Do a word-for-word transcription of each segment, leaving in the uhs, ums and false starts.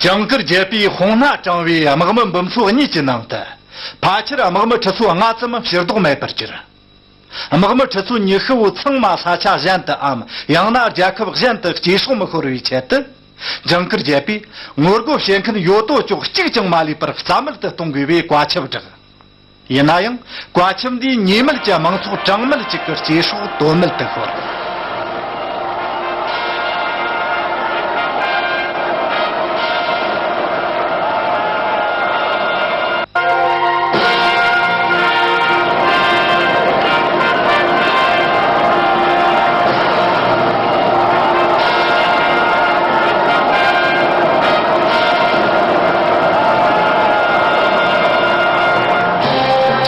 ཇིང་གིར་རྒྱལ་པོས་དཔུང་སྣ་དྲངས་པའི་དམག་མི་འབུམ་ཚོ་གཉིས་ཀྱི་ནང་དུ། ཕལ་ཆེར་དམག་མི་ཁྲི་ཚོ་ལྔ་ཙམ་ཕྱིར་ལྡོག་མེད་པར་གྱུར། དམག་མི་ཁྲི་ཚོ་ཉི་ཤུ་བོ་ཚང་མ་ས་ཆ་གཞན་དུའམ་ཡང་ན་རྒྱལ་ཁབ་གཞན་དུ་སྐྱེ་སྲོག་མི་ཤོར་བའི་ཆེད་དུ། ཇིང་གིར་རྒྱལ་པོས་ངོ་རྒོལ་བྱེད་མཁན་ཡོད་དོ་ཅོག་གཅིག་ཀྱང་མ་ལུས་པར་རྩ་མེད་དུ་གཏོང་དགོས་པའི་བཀའ་ཁྱབ་བསྒྲགས། ཡིན་ན་ཡང་བཀའ་ཁྱབ་འདིས་ཉེས་མེད་ཀྱི་དམངས་ཚོགས་གྲངས་མེད་ཅིག་གི་སྐྱེ་སྲོག་དོན་མེད་དུ་ཤོར།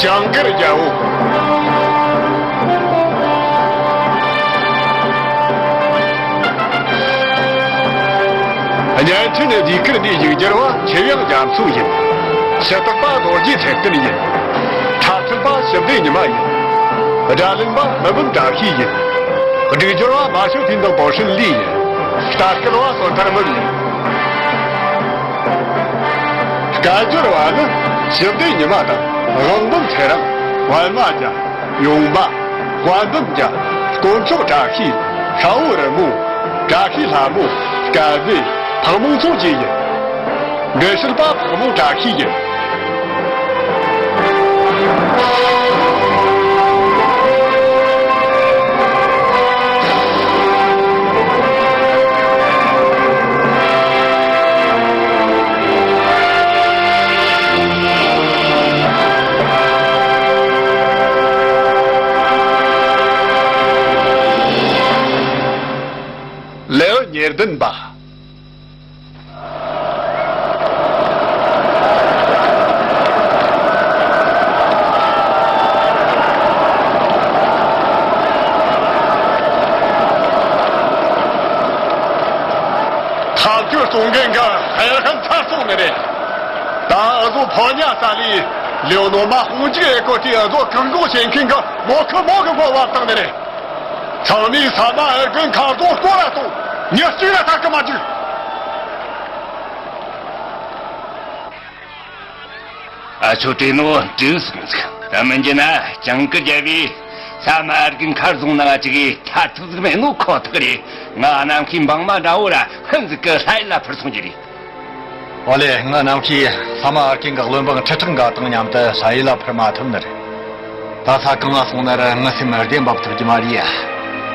ཇིང་གིར་རྒྱལ་པོ། བརྙན་འཕྲིན་ནི་ཟློས་གར་འདིའི་ཡིག་སྒྱུར་བ་ཆོས་དབྱངས་རྒྱ་མཚོ་ཡིན། ཞུ་དག་པ་རྡོ་རྗེ་ཚེ་བརྟན་ཡིན། འཁྲབ་ཁྲིད་པ་ཞི་བདེ་ཉི་མ་ཡིན། སྒྲ་ལེན་པ་མི་འབུམ་བཀྲ་ཤིས་ཡིན། སྒྲིག་སྦྱོར་བ་མ་ཤོ་ཐིན་དང་པོ་ཧྲིན་ལི་ཡིན། ལྟ་སྐུལ་བ་བསོད་ཐར་སྨིན་ཡིན། སྐད་སྒྱུར་བ་ནི་ཞི་བདེ་ཉི་མ་དང་དབང་འབུམ་ཚེ་རིང་། པད་མ་རྒྱལ། ཡུང་པ། དཔལ་འབུམ་རྒྱལ། དཀོན་མཆོག་བཀྲ་ཤིས། ཤ་བོ་རི་མོ། བཀྲ་ཤིས་ལྷ་མོ། སྐལ་བཟང་། ཕག་མོ་མཚོ་བཅས་ཡིན། འགྲེལ་བཤད་པ་ཕག་མོ་བཀྲ་ཤིས་ཡིན། ལེའུ་ཉེར་བདུན་པ། ཐབས་ཇུས་གཙོ་འགན་གྱི་ཧེ་ཧན་ཚར་སོང་ནི་རེད། ད་འུ་ཟོ་ཕོ་ཉ་ས་ལི་ལེའུ་ནོ་མ་ཧོང་ཅི་ཨེ་ཀོ་ཏི་འུ་ཟོ་བཀག་འགོག་བྱེད་མཁན་གྱི་མོ་ཁི་མོ་གི་ཕོ་བབ་བཏང་ནི་རེད། ཚང་མས་ས་མ་ཨེར་གན་མཁར་རྫོང་སྐོར་ར་གཏོང་། མྱི་གཅིག་ར་ཐར་གི་མ་འཇུག་ཨ་ཆོ་དྲེ་ནོ་དྲེ་སོང་ཟིག་ད་མི་འཇི་ན་ཅང་ཀི་རྒྱལ་བའི་ས་མ་ཨེར་གན་མཁར་རྫོང་ནང་ཅིག་གིས་ཐར་ཐུབ་ཟིག་མེད་ནོ་ཁོ་ཐག་རེད། ང་ནམ་མཁའི་འབངས་མ་འདྲ་བོ་ར་ཧན་ཟིག་གི་ལྷ་ཡུལ་ལ་འཕུར་སོང་རྒྱུ་རེད། ཨོ་ལེ། ང་ནམ་མཁའི་ས་མ་ཨེར་གན་གི་བློན་འབངས་ཁྲི་ཕྲག་འགའ་དང་མཉམ་དུ་ལྷ་ཡུལ་ལ་འཕུར་མ་ཐུབ་ནི་རེད། ད་ས་གང་ང་སོང་ན་ར་ངའི་སེམས་བདེ་འབབ་ཐུབ་ཀྱི་མ་རེད་ཡ།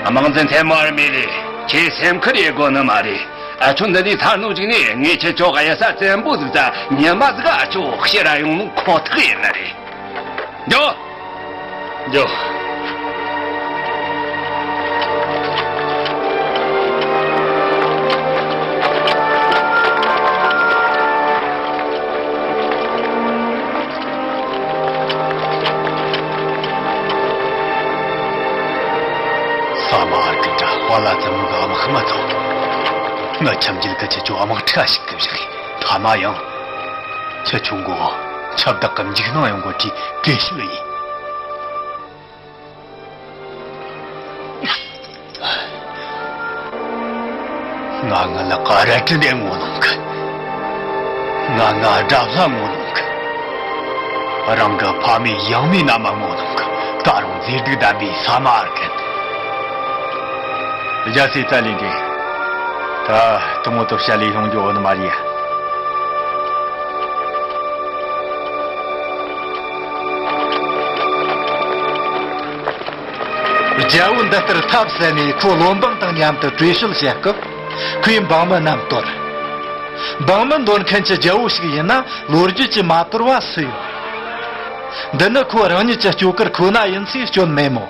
དམག་འཛིན་ཐེ་མོ་ཨར་མེ་ལེ། ཁྱེད་སེམས་ཁུར་ཡེ་དགོ་ནི་མ་རེད། ཨ་ཆོ་འདི་ནས་ཐར་ནོ་ཅིག་ནས་ངས་ཁྱེད་ཆོ་ག་ཡ་ས་བཙན་པོ་ཟིག་ད་ཉི་མ་ཟིག་ཨ་ཆོ་ཕྱིར་ར་ཡོང་ནོ་ཁོ་ཐག་ཡིན་ནི་རེད། འགྱོ། འགྱོ། ས་མ་ཨར་གི་འདྲ་བ་ལ་ཙམ་གི་དམག་མ་ཚོགས། ང་ཁྱམས་རྒྱུད་ཀྱི་ཁྱེད་ཆོ་དམག་ཁྲ་ཞིག་གི་བཞག་ཐ་མ་ཡང་། ཁྱེད་ཆོ་མགོ་ཁྱབ་བདག་གི་འཇིགས་སྣང་ཡོང་དགོས་ཀྱི་གེ་ཤི་ལ་ཡིན། ང་ང་ལ་ཀ་ར་ཏི་ནས་ངོ་ལོང་གི། ང་ང་དགྲ་ལྷ་ངོ་ལོང་གི། རང་གི་ཕ་མེས་ཡང་མེས་མནའ་མ་ངོ་ལོང་གི། ད་རུང་མཛེས་སྡུག་ལྡན་པའི་ས་མ་ཨར་གན། རྒྱལ་སྲས་ཙ་ལི་འདི། ད་དུང་ངོ་དོ་བྱ་ལས་ཡོང་རྒྱུ་འོ་ནི་མ་རེད། རྒྱལ་བོ་འདི་ལྟར་ཐབས་ཟད་ནས་ཁོ་བློན་འབངས་དང་མཉམ་དུ་བྲོས་བྱོལ་བྱེད་སྐབས། ཁོས་འབངས་མི་རྣམས་དོར། འབངས་མི་འདོར་མཁན་གྱི་རྒྱལ་བོ་ཞིག་ཡིན་ན་ལོ་རྒྱུས་ཀྱིས་མ་དོར་བ་སུ་ཡོད། འདི་ནི་ཁོ་རང་ཉིད་ཀྱི་སྐྱོ་གར་ཁོ་ན་ཡིན་ཚེ་སྐྱོན་མེད་མོད།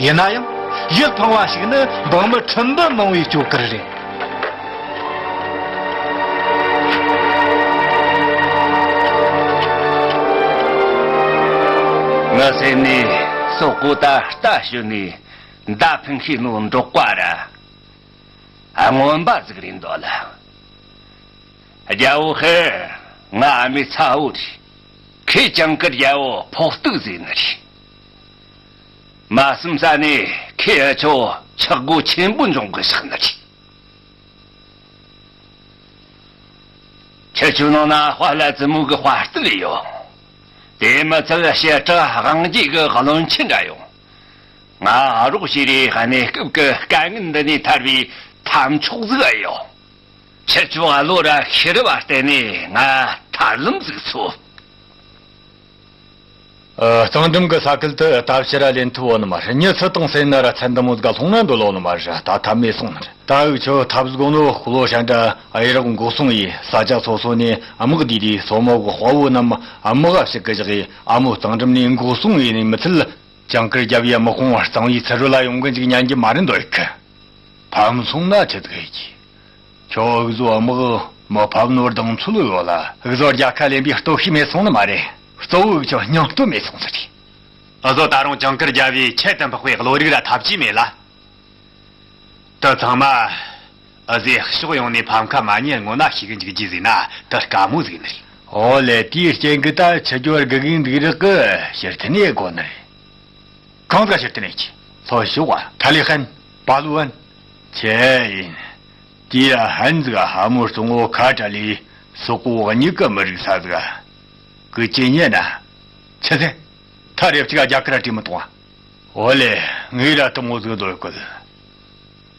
ཡིན་ན་ཡང་ཡིད་ཕངས་པ་ཞིག་ནི་འབངས་མི་ཁྲིམས་འབུལ་གནང་བའི་སྐྱོ་གར་རེད། ངའི་སེམས་ནས་སོག་པོ་ད་ལྟ་ཞོན་ནས་མདའ་འཕེན་ཤེས་ནོ་འབྲོག་པ་ར་རྔོན་པ་ཟིག་རེད་འདོད་ལ། རྒྱལ་བོ་ཧེ། ང་ཨ་མའི་ཚ་བོ་རེད། ཁོས་ཅང་ཀི་རྒྱལ་བོ་ཕོག་ཐུག་ཟེར་ནི་རེད། མ་བསམ་ས་ནས་ཁོས་ཨ་ཆོ་ཆག་སྒོ་ཆེན་པོ་འབྱུང་གི་བཞག་ནི་རེད། ཁྱེད་ཚོའི་ནང་ན་དཔའ་ལ་བཙུན་མོ་གི་དཔའ་རྟུལ་ཡོད། དེ་མི་ཚད་ཞེ་དྲག་དབང་རྒྱས་ཀྱི་བློན་ཆེན་འདྲ་ཡོད། ང་རོགས་བྱས་རེ་གནས་སྐབས་ཀྱི་དཀའ་ངལ་འདི་ནས་ཐར་བའི་ཐབས་མཆོག་ཟིག་ཡོད། ཁྱེད་ཚོ་བློ་ར་ཤེས་རབ་བརྟེན་ནས་ང་ཐར་ལམ་ཟིག་འཚོལ། ཨ། གཙང་འགྲམ་གྱི་ས་ཁུལ་དུ་ད་ཕྱིར་ར་ལེན་ཐུབ་བོ་ནི་མ་རེད། མྱི་སུ་དང་སེ་ན་ར་ཚན་འདི་མོ་ཟིག་ལྷུང་ན་འདོད་ལོ་ནི་མ་རེད། ད་ཐབས་མེད་སོང་ནི་རེད། ད་འུ་ཆོ་ཐབས་ཟིག་ནོ་ལོ་ཧྲན་དྲ་ཨ་ཡི་རག་འགོག་སོང་ཡིས་ས་ཆ་སོ་སོ་ནས་དམག་བསྡུས་དུས་སོ་མོ་གི་དཔའ་བོ་རྣམས་དམག་ཞིག་གི་བཞག་གིས་ཨ་མོ་གཙང་འགྲམ་ནས་འགོག་སོང་ཡིན་ནི་མི་ཚད། ཇིང་གིར་རྒྱལ་བའི་དམག་དཔུང་གཙང་བོའི་ཚུར་རོལ་ལ་ཡོང་གི་འཇུག་ཉན་གྱི་མ་རེད་འདོད་གི། ཕམ་སོང་ན་ཆི་ཟིག་ཡེད་རྒྱུ། ཁྱོད་འུ་ཟོ་དམག་མི་ཕམ་ནོར་གདེང་ཚོད་ཡོད་ལ། འུ་ཟོ་རྒྱལ་ཁ་ལེན་པའི་སྟོབས་ཤུགས་མེད་སོང་ནི་མ་རེད། གཙོ་བོ་འུ་ཆོ་སྙིང་སྟོབས་མེད་སོང་ཟེར་རེད། འུ་ཟོ་ད་རུང་ཇིང་གིར་རྒྱལ་བའི་ཁྱད་དུ་འཕགས་པའི་བློ་རིག་ར་ཐབས་ཇུས་མེད་ལ། དེ་ཚང་མ་འུ་ཟོས་ཕྱོགས་ཡོངས་ནས་ཕམ་ཁ་མ་ཉེས་སྔོན་ན་ཤེས་གི་འཇུག་རྒྱུ་ཟེར་ན་དེ་དཀའ་མོ་ཟིག་ནི་རེད། ཨོ་ལེ། དེའི་རྐྱེན་གྱིས་ད་ཆུ་སྦྱོར་དགུ་གིས་འདུག་རག་གི་ཕྱིར་འཐེན་ནས་དགོ་ནི་རེད། གང་ཟིག་ཕྱིར་འཐེན་ནས་ཀྱི། ལྷོ་ཕྱོགས་ཐ་ལི་ཧན། པ་ལུ་ཧན། ཆེ་ཡིན། དེའི་ཧན་ཟིག་ཧ་མོ་གཙང་བོ་ཁ་བྲལ་ལས་སོག་པོ་གཉིས་ཀ་མི་རིག་ས་ཟིག་ཀི་ཅི་ཉེ་ན། ཆི་ཟེ། ཐ་རེབ་ཅིག་རྒྱ་གར་བྲིས་མི་གཏོང་བ། ཨོ་ལེ། ངས་ར་དེ་མོ་ཟིག་འདོད་གི།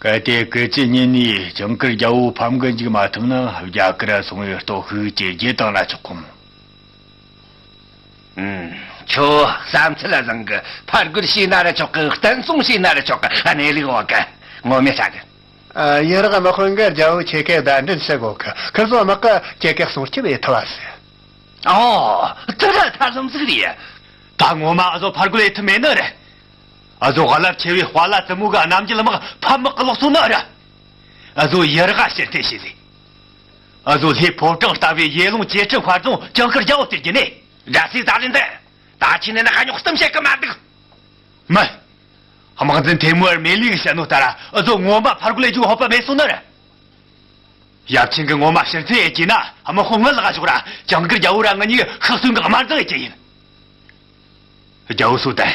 གལ་ཏེ་ཀི་ཅི་ཉིན་ནས་ཇིང་གིར་རྒྱལ་བོ་ཕམ་གི་འཇུག་མ་ཐུབ་ན་རྒྱ་གར་སོང་བའི་སྟོབས་ཤུགས་ཇེ་རྒྱས་བཏང་ན་ཆོག་གམ། ཨུམ། ཁྱོད་བསམ་ཚུལ་བཟང་གི། ཕར་རྒོལ་བྱས་ན་ར་ཆོག་གི། བརྟན་སྲུང་བྱས་ན་ར་ཆོག་གི། གནས་ལུགས་འོག་གི། ངོ་མས་ཧྲ་གི། ཨ། ཡུན་རིང་དམག་དཔོན་གི་རྒྱལ་བོ་ཁྱེད་ཀས་གདན་འདྲེན་བྱེད་དགོ་གི། ཁིར་ཚོ་དམག་གི་ཁྱེད་ཀས་སྲུང་སྐྱོབ་ཡེད་ཐུབ་བ་ཟེར། ཨོ། དེ་ར་ཐབས་ལམ་ཟིག་རེད། ད་ངོ་མ་འུ་ཟོ་ཕར་རྒོལ་ཡེད་ཐུབ་མེད་ནི་རེད། འུ་ཟོ་རླབས་ཆེ་བའི་དཔའ་ལ་བཙུན་མོ་གི་རྣམ་རྒྱལ་དམག་ཕམ་དམག་གི་ལོག་སོང་ནི་རེད། འུ་ཟོ་ཡུན་རིང་ཕྱིར་འཐེན་བྱས་ཟིག། འུ་ཟོ་ལྷའི་ཕོ་བྲང་ལྟ་བུའི་ཡེ་ལུང་ཅེ་ཁྲི་མཁར་རྫོང་ཇིང་གིར་རྒྱལ་བོ་སྟེར་རྒྱུ་ནི། རྒྱལ་སྲས་ཛ་ལི་འདི། ད་ཁྱེད་ནི་ན་ཁ་ཉོག་གཏམ་བཤད་གི་མ་འདུག། མི། དམག་འཛིན་ཐེ་མུ་ཨར་མེ་ལིས་བཤད་ནོ་ལྟར་འུ་ཟོ་ངོ་མ་ཕར་རྒོལ་ལས་རྒྱུ་ཧོབ་པ་མེད་སོང་ནི་རེད། ཡབ་ཆེན་གྱིས་ངོ་མ་ཕྱིར་འཐེན་ཡེད་རྒྱུ་ན་དམག་དཔུང་ངའི་ལག་ག་ཞོག་ར་ཇིང་གིར་རྒྱལ་བོ་ར་ང་གཉིས་ཤི་གསོན་གྱི་དམར་འཛིང་ཡེད་རྒྱུ་ཡིན། རྒྱལ་བོ་སུ་ཏན།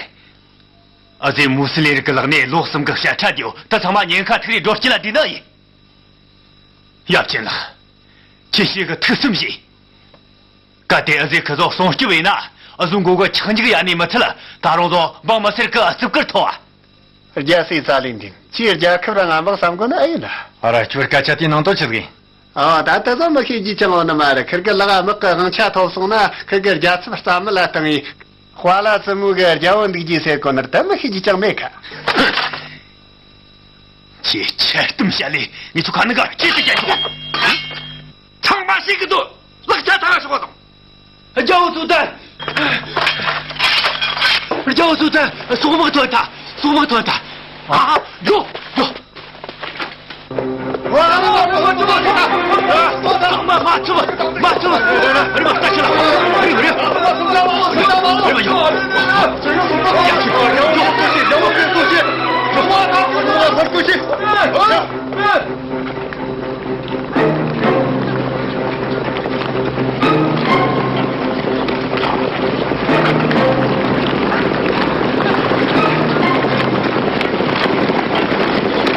འུ་ཟོས་མུ་སི་ལིང་རིགས་ཀྱི་ལག་ནས་ལོ་གསུམ་གྱི་ཞལ་ཁྲ་རྒྱུ་དེ་ཚང་མ་ཉེན་ཁ་ཐུག་རེ་སྒྲོལ་སྐྱིད་ལ་བསྡུས་ནི་ཡིན། ཡབ་ཆེན་ལགས། ཁྱེད་ཤེས་གི་ཐུགས་བསམ་བཞེས། གལ་ཏེ་འུ་ཟོས་ཁི་ཚོ་སྲུང་སྐྱོབ་ཡིན་ན་འུ་ཟོའི་མགོ་གི་ཆག་འཇིག་ཡ་ནས་མི་ཚད་ད་རུང་ཟོ་འབངས་མི་སེར་གི་རྩིབ་ཀར་ཐོབ་བ། རྒྱལ་སྲས་ཙ་ལི་འདིན། ཁྱེད་རྒྱལ་ཁབ་ར་ང་འབངས་བསམ་དགོས་ནི་ཨེ་ཡིན་ན། ཨ་ར་ཁྱོད་སྐད་ཆ་དེ་ནང་དོན་ཆི་ཟིག་ཡིན། ཨ། ད་ལྟ་ཚང་མི་ཤེས་རྒྱུ་ཅང་ཡོད་ནི་མ་རེད། ཁིར་གི་ལག་དམག་གི་དབང་ཆ་ཐོབ་སོང་ན་ཁིར་གི་རྒྱལ་ཚབ་རྩ་མེད་ལ་བཏང་ཡིན། དཔའ་ལ་བཙུན་མོ་གི་རྒྱལ་བོ་འདུག་རྒྱུ་ཟེར་གོ་ནི་རེད། ད་མི་ཤེས་རྒྱུ་ཅང་མེད་ཁ། ཁྱེད་ཁྱེད་གཏམ་བཤད་ལས་ངས་ཁྱོད་ཁ་ནང་ག་ཁྱེད་དུ་རྒྱལ་ཁ། ཚང་མ་ཤེས་གི་འདུག། ལག་ཆ་ཐར་ཤོག་དང་། རྒྱལ་བོ་སུ་ཏན། རྒྱལ་བོ་སུ་ཏན། སོག་དམག་ཐོན་ཐལ། སོག་དམག་ཐོན་ཐལ། ཨ། འགྲོ། འགྲོ། མ་ཚུགས། མ་ཚུགས། རེ་མ་ལྟ་ཆེ་ལ། རེ་རེ། རེ་མ་ཡོང་། ཡ་ཆེ། འགྲོ། འགྲོ། འགྲོ།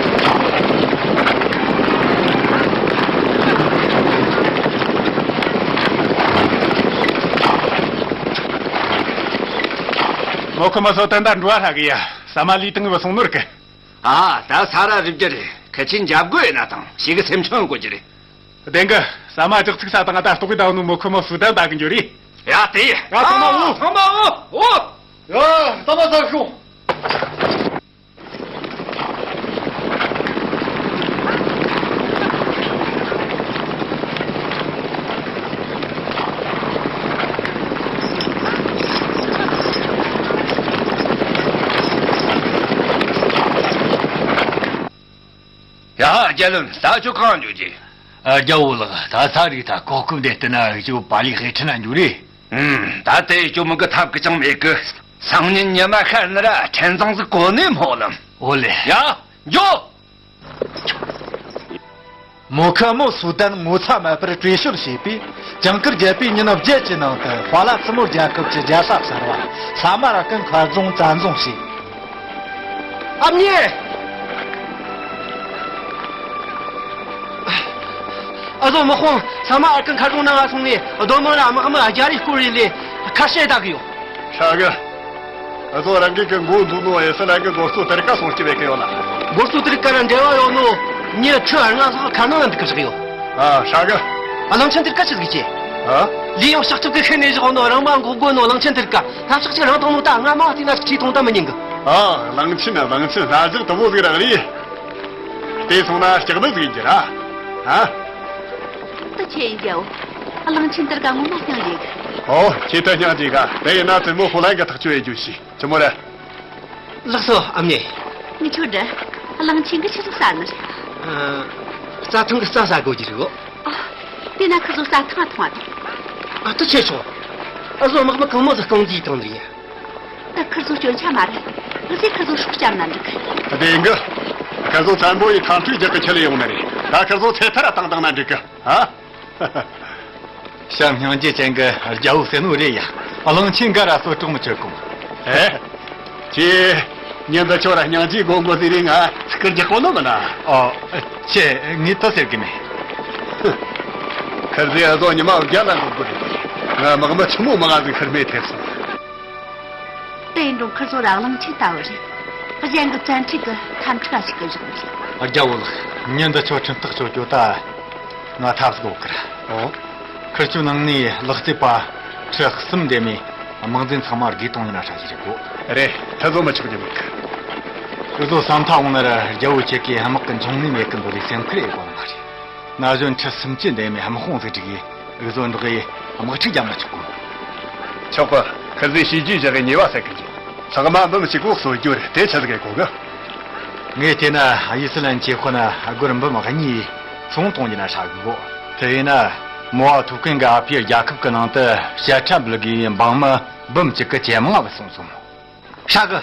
མོ་ཁོ་མ་སོ་ཏན་ད་འགྲོ་བ་ཧྲ་གི་ཡ། ས་མ་ལུས་དང་བུད་སོང་ནོར་གི། ཨ། ད་ས་ར་རིབ་རྒྱུ་རེད། ཁི་ཆེན་འཇབ་རྒོལ་ཡིན་ན་དང་ཞིག་གི་སེམས་ཆུང་དགོས་རྒྱུ་རེད། བདེན་གི། ས་མ་བྲག་ཚིག་ས་དང་ད་ལྟོགས་གི་ད་ནུ་མོ་ཁོ་མོ་སུ་ད་ད་གི་འགྱུར་རེད། ཡ་དེ། ཡ་ཚང་མ་འོ། ཚང་མ་འོ། འོ། ཡ་ཚང་མ་ཚར་ཤོག། ཡ། རྒྱལ་བློན་ད་ཁྱོད་གང་འགྱོ་རྒྱུ། ཨ། རྒྱལ་བོ་ལགས། ད་ས་རིག་ད་གོ་སྐབས་འདི་བལྟས་ན་ཨ་ཅོ་པ་ལི་ཧེ་ཁྲི་ན་འགྱོ་རེད། ཨུམ། ད་དེ་ཅོ་མི་གི་ཐབས་གི་ཅང་མེད་གི། སང་ཉིན་ཉི་མ་ཤར་ནི་ར་ཕྲན་ཚང་ཟིག་གོ་ནས་སྨོ་ལམ། འོ་ལེ། ཡ། འགྱོ། མོ་ཁ་མོ་སུ་ཏན་ངོ་ཚ་མེད་པར་བྲོས་བྱོལ་བྱས་པས། ཇིང་གིར་རྒྱལ་པོའི་ཉིན་བརྒྱད་ཀྱི་ནང་དུ་དཔའ་ལ་བཙུན་མོ་རྒྱལ་ཁབ་ཀྱི་རྒྱལ་ས་གསར་བ་ས་མ་ར་ཀན་མཁར་རྫོང་བཙན་བཟུང་བྱས། ཨ་མྱེས། ཨ་ཟོ་དམག་དཔོན་ཚང་མ་ཨར་ཀི་མཁར་རྫོང་ནང་ང་སོང་ནས་རྡོ་མང་ར་དམག་མི་བརྒྱ་རེ་བསྐོར་རེ་ལས་ཁ་བཤད་ལྟ་གི་ཡོད། ཧྲ་གི། ཨ་ཟོ་རང་གི་གི་མགོ་འཛུགས་ནོ་ཨེ་སི་ལ་གི་མགོ་གཙོ་དེར་ཀ་སོང་སྐྱི་བས་གི་ཡོད་ལ། མགོ་གཙོ་དེར་ཀ་ར་འབྲེལ་བ་ཡོད་ནོ་མྱི་ཁྲི་ལྔ་ལྷག་ཁ་ནང་ལ་འདུག་གི་བཞག་ཡོད། ཨ་ཧྲ་གི། གླང་ཆེན་དེར་ཀ་ཆི་ཟིག་བྱེད། ཨ། ལི་ཡང་ལྕགས་ཐབ་གི་ཤེད་ནས་བཞག་ནོ་རང་མ་མགོ་དགོ་ནོ་གླང་ཆེན་དེར་ཀ་སྣ་ཆགས་ཅིག་རང་ཐོང་ནོ་ད་ང་མ་བལྟས་ན་ཅིག་ཆི་ཐོང་ད་མི་ཉན་གི། ཨ། གླང་ཆེན་ན་གླང་ཆེན་སྣ་ཆགས་དུ་བོ་ཟིག་རག་རེད། དེ་སོང་ན་ལྕགས་མི་ཟིག་ཡིན་གྱི་ར། ཨ། དུ་ཆེ་ཡིན་རྒྱའོ། གླང་ཆེན་དེར་ཀ་ངོ་མ་སྙིང་རྗེ་གི། ཨོ་ཁྱེད་ད་སྙིང་རྗེ་ག་དེ་ཡིན་ན་བཙུན་མོ་ཧོ་ལན་གི་ཐག་གཅོད་ཡེ་རྒྱུ་ཞིག་ཆི་མོ་རེད། ལགས་སོ་ཨ་མྱེས། ངི་ཆོ་འདྲ། གླང་ཆེན་གི་ཆི་ཟིག་ཟ་ནི་རེད། ཨ། རྩྭ་ཐང་གི་རྩྭ་ཟ་དགོས་ཀྱི་རེད་གོ། ཨ། དེ་ན་ཁི་ཚོ་རྩྭ་ཐང་ཐོང་བ་དང་། ཨ་ཏི་ཆེ་ཆོག་ཨ་ཟོ་དམག་མི་གང་མོ་ཟིག་རྐང་རྗེས་བཏང་ནི་རེད། ད་ཁི་ཚོ་སྐྱོན་ཆ་མ་རེད། ང་ཚོས་ཁི་ཚོ་སྲོག་བསྐྱབས་ན་འགྲིག་གི། བདེན་གི། ཁི་ཚོ་བཙན་པོ་ཡི་ཐང་ཕྲུག་རྒྱག་གི་ཁྲིད་ལ་ཡོང་ནི་རེད། ད་ཁི་ཚོ་ཚེ་ཐར་བཏང་བཏང་ན་འགྲིག་གི། ཨ། བྱམས་སྙིང་རྗེ་ཅན་གྱི་རྒྱལ་པོ་ཟེར་ནོ་རེད་ཡ། གླང་ཆེན་འགའ་ར་གསོད་གྲོགས་མི་ཆོད་གོ། ཨེ། ཁྱེད། མྱི་འདི་ཆོ་ར་སྙིང་རྗེ་དགོས་དགོས་ཟེར་རེ་ང་ཚིག་སྐུར་རྒྱག་གོ་ནོ་མིན་ན། ཨོ། ཁྱེད་ངས་དེ་ཟེར་གི་མེད། ཁིར་ཟེ་ཨ་ཟོ་ཉི་མ་བརྒྱ་ལ་འགོར་དགོས་རེད། ང་དམག་མི་ཆི་མོ་མང་ང་ཟིག་ཁིར་མེད་ཐེབས་སོང་། དེ་ཡིན་རུང་ཁིར་ཚོ་ར་གླང་ཆེན་ལྟ་བུ་རེད། གཞན་གྱི་བཙན་ཁྲིད་ཀྱི་འཐབ་འཁྲུག་ཞིག་གི་བཞག་རེད། རྒྱལ་པོ་ལགས། མྱི་འདི་ཆོ་ཁྲིམས་ཐག་གཅོད་རྒྱུ་ད། ང་ཐབས་དགོས་ཀི་ར། ཨོ། ཁིར་ཆོའི་ནང་ནས་ལག་རྩེད་པ་ཁྲི་གསུམ་འདེམས་ནས་དམག་འཛིན་ཚང་མ་རྒས་གཏོང་ཡིན་ན་ཧྲ་ཞིག་རེད་གོ། རེད། ཐི་ཚོ་མི་ཆོག་རྒྱུ་མེད་གི། འུ་ཚོ་ས་མཐའ་འོང་ན་ར་རྒྱལ་པོ་ཁྱེད་ཀྱིས་དམག་གི་འབྱུང་གནས་མེད་གི་འདོད་ལས་སེམས་ཁུར་ཡེ་དགོས་ནི་མ་རེད། ན་གཞོན་ཁྲི་སུམ་ཅུ་འདེམས་ནས་དམག་དཔུང་ཟིག་བསྒྲིགས་ཡེ་འུ་ཚོ་འབྲོག་ཡེ་དམག་འཁྲུག་རྒྱབ་ན་ཆོག་གོ། ཆོག་གི། ཁི་ཟིག་བྱས་རྗེས་བཞག་གི་ཉེས་པ་སེལ་གི་འཇུག་ཚང་མ་འབུམ་གཅིག་གོ་གསོད་རྒྱུ་རེད། དེ་ཆི་ཟིག་གི་གོ་གི། ངས་བལྟས་ན་ཨི་སི་ལན་ཆེ་ཁོ་ན་སྒོར་འབུམ་གཉིས་ཚོང་གཏོང་རྒྱུ་ན་ཧྲ་གི་གོ། དེ་ཡིན་ན་མོ་བ་ཐུབ་མཁན་གི་ཨ་ཕས་རྒྱལ་ཁབ་གི་ནང་དུ་བཤད་ཁྲ་འབུལ་དགོས་པའི་འབངས་མི་འབུམ་གཅིག་གི་ཇེ་མང་བུད་སོང་སོང་། ཧྲ་གི།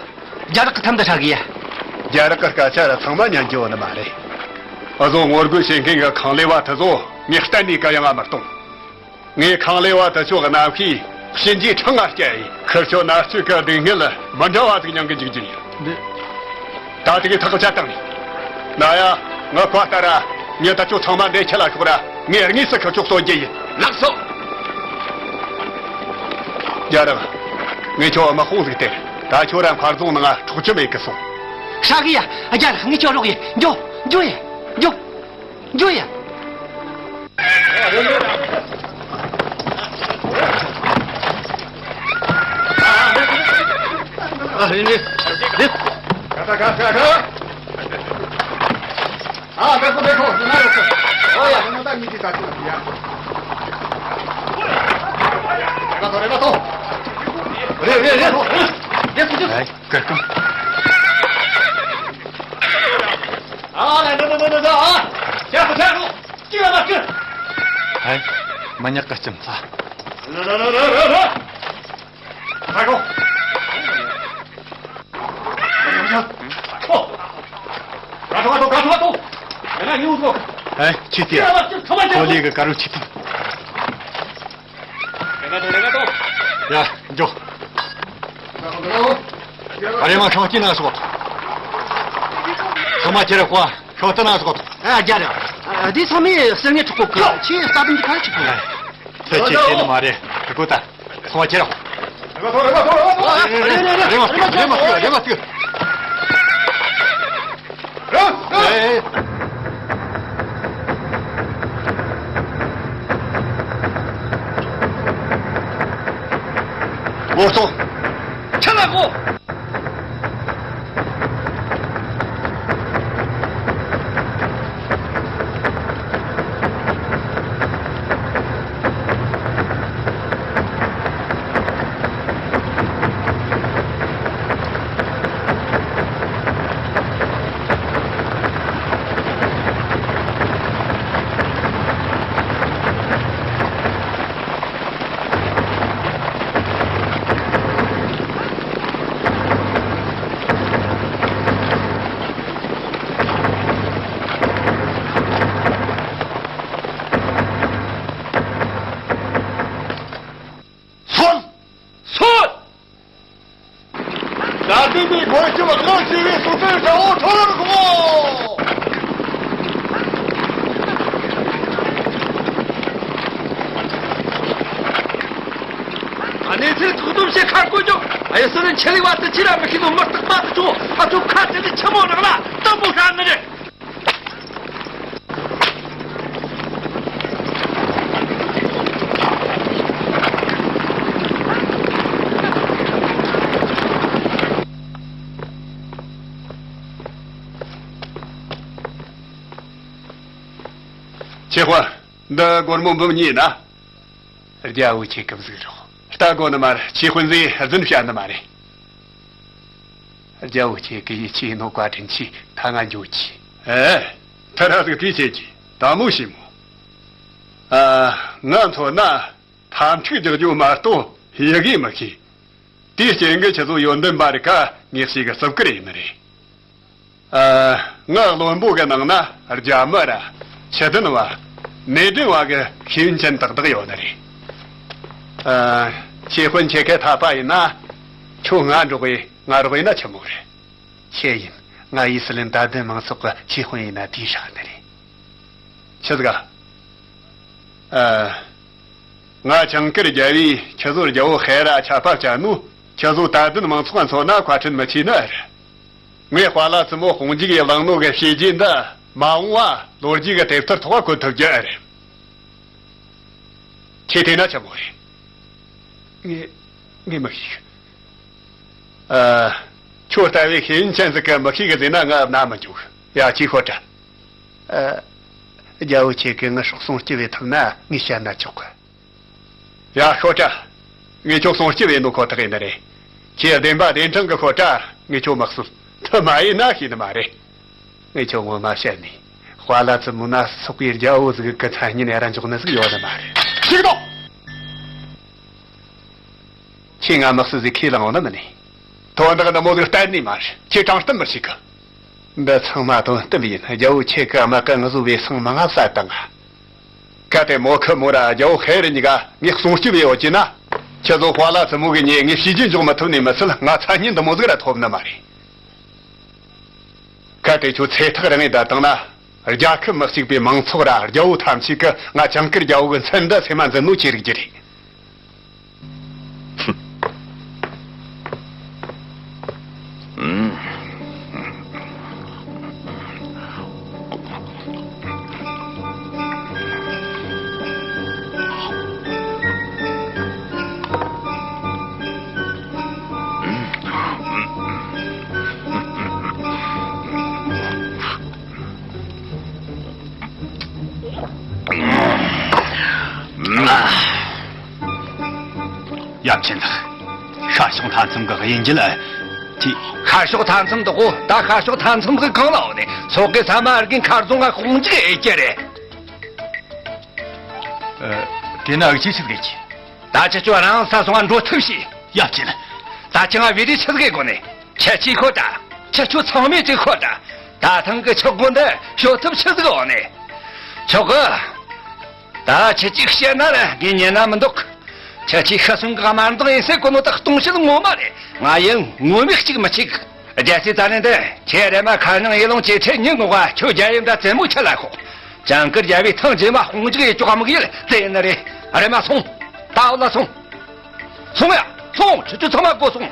རྒྱ་རིགས་ཀྱི་ཐམ་དུ་ཧྲ་གི་ཡ། རྒྱ་རིགས་ཀྱི་སྐད་ཆ་ར་ཚང་མ་ཉན་རྒྱུ་བོ་ནི་མ་རེད། འུ་ཚོ་ངོ་རྒོལ་བྱེད་མཁན་གྱི་ཁང་ལས་བ་དེ་ཚོ་ངས་གཏན་ནས་གུ་ཡངས་མི་གཏོང་། ངས་ཁང་ལས་བ་དེ་ཚོ་གི་རྣམ་ཤེས་གཤིན་རྗེའི་འཕྲང་ང་བསྐྱལ་ཡིན། ཁིར་ཆོ་ན་ཆོས་ཀྱི་སྡུག་བསྔལ་མི་འདྲ་བ་ཟིག་མྱང་གི་འཇུག་རྒྱུ་ཡིན། འདི། ད་དེ་གི་ཐག་བཅད་བཏང་ནས། ན་ཡ། ངའི་བཀའ་ལྟར་ར། མྱི་དེ་ཚོ་ཚང་མ་འདི་ཁྲིད་ལ་ཤོག་ར། ངས་དངོས་སུ་ཁིར་ཆོ་གསོད་རྒྱུ་ཡིན། ལགས་སོ། རྒྱ་རིགས། ངས་ཁྱོད་དམག་དཔུང་ཟིག་སྟེར། ད་ཁྱོད་ར་མཁར་རྫོང་ནང་འཕྲོག་རྒྱུ་མེད་གི་སོང་། ཧྲ་གི་ཡ། རྒྱ་རིགས། ངས་ཁྱོད་རོགས་ཡིན། འགྱོ། འགྱོ་ཡ། འགྱོ། འགྱོ་ཡ། ཨ། རེད་རེད་རེད། ཨ། ད་ཁོ་ད་ཁོ་ན་ཡོད་ཁོ། ཨོ་ཡ། ད་ནི་ད་ཅི་ཡ། རེད་མ་ཐོ། རེད་མ་ཐོ། རེད་མ་ཐོ། རེད་ཐུ་ཅུ། ཨེ། ཀར་ཀུམ། ཨ། ལ་ལ་ལ་ལ་ལ། ཨ། ཡ་ཁོ་ཆ་ཁོ། ཅི་ཡ་མ་ཅི། ཨེ། མ་ཉག་ག་ཅམ་ཚ། ལ་ལ་ལ་ལ་ལ། ཨེ། ཁྱི་དེ། ཁོ་ལི་གི་ཀ་རུ་ཆི་ཐུབ། ཡ། འགྱོ། ཨ་རེ་མ་ཤོག་ཅི་ན་སོག་ཚང་མ་ཁྱེར་ཁོ་ཤོག་ཏུ་ན་སོག་ཨ། རྒྱ་ར། ཨ། དེ་ཚང་མས་ཟེར་ངེས་ཐུག་གོ་གི། ཁྱེད་རྩ་དོན་གྱི་ཁ་ཆུ་གོ། ཨ། ཚེ་ཆེ་ཆེ་ནི་མ་རེད། དེ་གོ་ད། སོང་བ་ཁྱེར་རོ། རེ་བ་ཐོ། རེ་བ་ཐོ། རེ་བ་ཐོ། རེ་བ་ཐོ། རེ་བ་ཐོ། རེ་བ་ཐོ། རེ་བ་ཐོ། ངོ་སོ། ཆ་ལ་གོ། སོད། སོད། ད་ལྟའི་མི་གོ་སྐྱོབ་གང་བྱས་པའི་སོ་སོའི་དགྲ་བོ་ཁྲོ་ལར་དགོངས། ཁྱེད་ཐུགས་སྡོམ་བྱེད། ཁ་བསྐོ་རྒྱུ། ཨ་ཡ། སི་ལན་ཆེ་ལི་བ་དུ་ཁྱེད་ར་མི་ཤེས་ནོ་མི་རྟག་པ་དུ་ཆུང་། ཨ་ཚོ་ཁ་དེ་ལས་ཆི་མོ་རག་ལ་དུམ་བུ་ཧྲ་ནི་རེད། ཆེ་ཧོ། འདི་སྒོར་མོ་འབུམ་གཉིས་ན། རྒྱལ་བོ་ཁྱེད་ཀྱི་གཟིགས་རོགས། ལྟ་དགོ་ནི་མ་རེད། ཆེ་དཔོན་ཟིག་རྫུན་བཤད་ནི་མ་རེད། རྒྱལ་བོ་ཁྱེད་ཀྱི་ཡིད་ཆེས་ནོ་བཀའ་དྲིན་ཆེ། ད་ང་འགྱོ་ཆེ། ཨེ། ཐ་ར་ཟིག་དེ་བྱེད་ཀྱི་ད་མོ་ཤི་མོ། ཨ། ང་མཚོན་ན་འཐབ་འཁྲུག་རྒྱག་རྒྱུ་མ་གཏོགས་ཡི་གེ་མི་ཤེས། དེའི་རྐྱེན་གྱིས་ཁྱེད་ཚོ་ཡོན་ཏན་པ་རིགས་ཀ་ངེས་ཤེས་ཀྱི་སྲུབ་ཀི་རེད་ནི་རེད། ཨ། ང་བློན་པོ་གི་ནང་ན་རྒྱ་མི་ར། ཆུ་ལྡན་བ། ནས་ལྡན་བ་གི་ཤེས་ཡོན་ཅན་ཏག་ཏག་ཡོད་ནི་རེད། ཨ། ཆེ་དཔོན་ཁྱེད་ཀ་འཐད་པ་ཡིན་ན། ཁྱོད་ང་འགྲོགས་ཡིན། ང་རོགས་ཡིན་ན་ཆི་མོ་རེད། ཆེ་ཡིན། ང་ཡི་སི་ལིན་དད་ལྡན་མང་ཚོགས་ཀྱི་ཆེ་དཔོན་ཡིན་ན་དེའི་ཧྲ་ནི་རེད། ཆི་ཟིག་ཨ། ཨ། ང་ཇིང་གིར་རྒྱལ་བོས་ཁྱེད་ཚོར་རྒྱལ་བོ་ཧེ་ར་ཆད་པ་བཅད་ནོ། ཁྱེད་ཚོ་དད་ལྡན་མང་ཚོགས་མཚོན་ན་བཀའ་དྲིན་མི་ཆེ་ནི་རེད། ངས་དཔའ་ལ་བཙུན་མོ་དཔུང་འཇུག་ཡིས་བླངས་ནོ་གི་བྱས་རྗེས་འདི་མ་འོངས་བ་ལོ་རྒྱུས་ཀྱི་དེབ་ཐེར་ཐོག་བཀོད་ཐུབ་རྒྱུ་རེད། ཁྱེད་བལྟས་ན་ཆི་མོ་རེད། ངས་ངས་མི་ཤེས། ཨ། ཁྱོད་ལྟ་བུའི་ཤེས་ཡོན་ཅན་ཟིག་གིས་མི་ཤེས་གི་ཟེར་ན་ང་ན་མི་འཇུག་ཡ། ཅིག་ཤོད་དྲ། ཨ། རྒྱལ་བོ་ཁྱེད་ཀྱིས་ངའི་སྲོག་ཟུངས་སྐྱོབ་ཐུབ་ན་ངས་བཤད་ན་ཆོག་གི་ཡ། ཤོད་དྲ། ངས་ཁྱོད་སྲུང་སྐྱོབ་ཡེ་ནོ་ཁོ་ཐག་ཡིན་ནི་རེད། ཁྱེད་བདེན་པ་བདེན་དྲང་གི་ཤོད་དྲ། ངས་ཁྱོད་མི་གསོད། དེ་མ་ཡིན་ན་ཤེས་ནི་མ་རེད། ངས་ཁྱོད་ངོ་མ་བཤད་ནས། དཔའ་ལ་བཙུན་མོ་ན་སོག་པའི་རྒྱལ་བོ་ཟིག་གི་མཚན་སྙན་ཡར་འཇོག་ནི་ཟིག་ཡོད་ནི་མ་རེད། ཞིག་དང་། ཁྱེད་ང་དམག་སྲིད་ཟིག་ཁས་བླངས་ཡོང་ནི་མིན་ནི། དོན་དག་འདི་མོ་ཟིག་གཏན་ནས་མ་རེད། ཁྱེད་དྲང་བསྟན་མི་ཤེས་གི་འདི་ཚང་མ་དོན་གཏམ་ཡིན། རྒྱལ་བོ་ཁྱེད་ཀྱི་དམག་གི་ངུ་བཟོ་བའི་སང་མང་ང་བསད་བཏང་ང་། གལ་ཏེ་མོ་ཁི་མོ་ར་རྒྱལ་བོ་ཧེ་རི་གཉིས་ཀ་ངས་སྲུང་སྐྱོབ་ཡེ་ཡོད་ཀྱི་ན། ཁྱེད་ཚོ་དཔའ་ལ་བཙུན་མོ་གི་ཉེ་ངས་བྱས་རྗེས་འཇོག་མི་ཐུབ་ནི་མི་ཚད་ང་མཚན་སྙན་འདི་མོ་ཟིག་ར་ཐོབ་ནི་མ་རེད། གལ་ཏེ་ཁྱོད་ཚེ་ཐག་རིང་ངེ་བསྡད་བཏང་ན། རྒྱལ་ཁབ་མི་གཅིག་པའི་མང་ཚོགས་ར་རྒྱལ་བོ་ཐམས་ཅད་ཀྱིས་ང་ཇིང་གིར་རྒྱལ་བོ་གི་མཚན་འདི་སེམས་མ་འཛིན་ནོ་ཅི་རིགས་ཀྱི་རེད། ཡབ་ཆེན་ལགས། ཤར་ཕྱོགས་མཐའ་མཚམས་ཀྱི་དབྱིན་ཇི་ལ་དེ། ཤར་ཕྱོགས་མཐའ་མཚམས་འདུག་གོ། ད་ཤར་ཕྱོགས་མཐའ་མཚམས་ཀྱི་གང་ལ་འོ་ནས་སོག་གི་ས་མ་ར་གིན་མཁར་རྫོང་ང་དཔུང་འཇུག་ཨེ་ཀྱི་རེད། ཨ། དེ་ན་འུ་ཅི་ཆི་ཟིག་གི། ད་ཁྱེད་ཆོ་རང་ས་སོང་ང་འགྲོ་ཐུབ་ཤི། ཡབ་ཆེན། ད་ཁྱེད་ང་བེ་རི་ཆི་ཟིག་གི་གོ་ནས། ཁྱེད་ཅིག་ཤོད་དྲ། ཁྱེད་ཆོ་ཚང་མས་ཅིག་ཤོད་དྲ། ད་ཐེངས་ཀྱི་ཆག་སྒོ་འདི་ཞོ་ཐུབ་ཆི་ཟིག་འོ་ནས། ཆོག་གི་ད་ཁྱེད་ཅིག་བཤད་ན་ར་ངས་ཉན་ན་མི་འདུག་ཁྱེད་ཅིག་ཤི་སོང་གི་དམར་འདང་ཡིན་ཟེར་གོ་ནོ་དག་སྟོང་བཤད་ངོ་མ་རེད། ང་ཡང་ངོ་མས་གཅིག་མི་གཅིག་རྒྱལ་སྲས་ད་ནི་འདི་ཁྱེད་རེ་མ་ཁ་ནང་ཡེ་ལོང་ཅེ་ཁྲེ་ཉིན་ངོ་བ་ཁྱོད་རྒྱལ་ཡུམ་ད་བཙན་མོ་ཁྱེད་ལ་ཤོག་ཇང་ཀིར་རྒྱལ་བའི་ཐང་རྗེས་མ་དཔུང་འཇུག་ཡེ་ཅོག་དམག་ཡིལ་དེ་ནི་རེད། རེ་མ་སོང་། ད་འོ་ལ་སོང་། སོང་ཡ། སོང་། ཁྱེད་ཚོ་ཚང་མ་སྒོ་སོང་།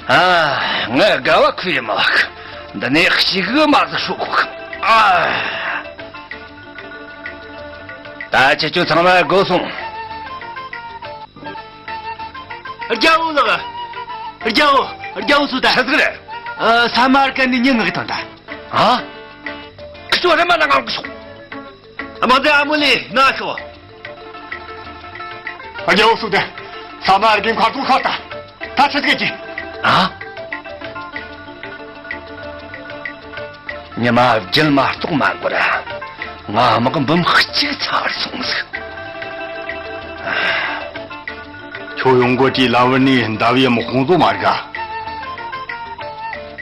ཨ། ངས་དགའ་བ་ཁུར་ཡི་མ་བག་འདི་ནས་ཞིག་གི་མ་ཟིག་ཧྲུག་ཁུག་ཨ། ད་ཁྱེད་ཚོ་ཚང་མ་སྒོ་སོང་། རྒྱལ་བོ་ལགས། རྒྱལ་བོ། རྒྱལ་བོ་སུ་ད། ཆི་ཟིག་རེད། ཨ། ས་མ་ར་ཀན་ནི་ཉིན་ངག་དང་ད། ཨ། ཁྱེད་ཚོ་རེ་མ་ལ་ངང་གི་ཤོག་དམག་སྡེ་ཨ་མོ་ལི་ན་ཤོག་རྒྱལ་བོ་སུ་དེ། ས་མ་ར་གིན་མཁར་རྫོང་ཤོར་ད། ད་ཆི་ཟིག་གི་ཨ། ཉི་མ་བརྒྱད་མ་གཏོགས་མ་འགོར། ང་དམག་འབུམ་གཅིག་ཚར་སོང་ཟིག་ཁྱོད་ཡོང་གོ་དེའི་ལམ་བར་ནས་མདའ་བའི་དམག་དཔུང་ཚོ་མ་རིག་ག་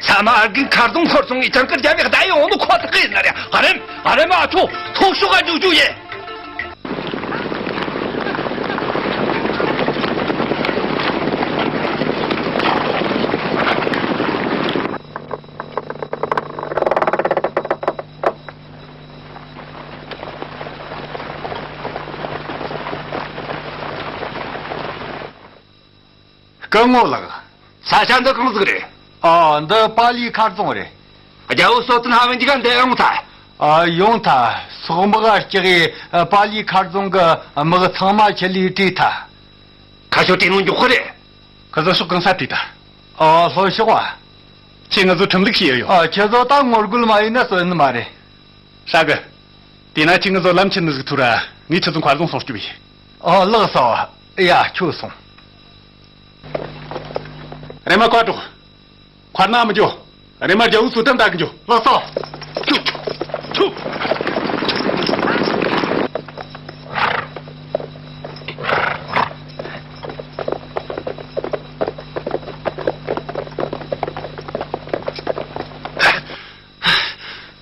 ས་མ་ར་གིན་མཁར་རྫོང་ཤོར་སོང་ངས་ཇང་ཀིར་རྒྱལ་བོས་བདའ་ཡོང་ནོ་ཁོ་ཐག་ཡིན་ན་རེད། ཨ་རེམ། ཨ་རེམ། ཨ་ཆོ་ཐོ་ཤོག་ག་འཇུག་རྒྱུ་ཡིན། སྐུ་ངོ་ལགས། ས་ཆ་འདི་གང་ཟིག་རེད། ཨ། འདི་པ་ལིའི་མཁར་རྫོང་རེད། རྒྱལ་པོ་སོ་ཙིན་ཧ་ཝན་གྱི་ག་འདི་ཡོང་ཐལ། ཨ། ཡོང་ཐལ། སོག་དམག་ག་སྐྱག་གི་པ་ལིའི་མཁར་རྫོང་གི་དམག་ཚང་མ་ཁྲིད་ལས་བྲོས་ཐལ། ཁ་ཤོ་དྲིས་ནོ་མགྱོགས་ཁོ་རེད། ཁི་ཚོ་ཕྱོགས་གང་ས་བྲོས་ཐལ། ཨ། ལྷོ་ཕྱོགས་བ། ཁྱེད་ང་ཚོ་ཁྲིམས་ལུགས་ཤེས་ཡོད། ཨ། ཁྱེད་ཚོ་ད་ངོ་རྒོལ་མ་ཡིན་ན་སོན་ནི་མ་རེད། ཧྲ་གི། དེས་ན་ཁྱེད་ང་ཚོ་ལམ་ཁྱེར་ནི་ཟིག་ཐུག་ར། ངས་ཁྱེད་ཚོ་མཁར་རྫོང་སྲུང་སྐྱོབ་ཡིན། ཨ། ལགས་སོ། ཡ། ཁྱོད་སོང་། རེམ་མ་བཀའ་སྒྲོགས། མཁར་ནང་མི་འགྱོ། རེམ་མ་རྒྱལ་པོ་ཚོ་དམ་བཏགས་གི་འགྱོ། ལགས་སོ། ཁྱོད། ཁྱོད།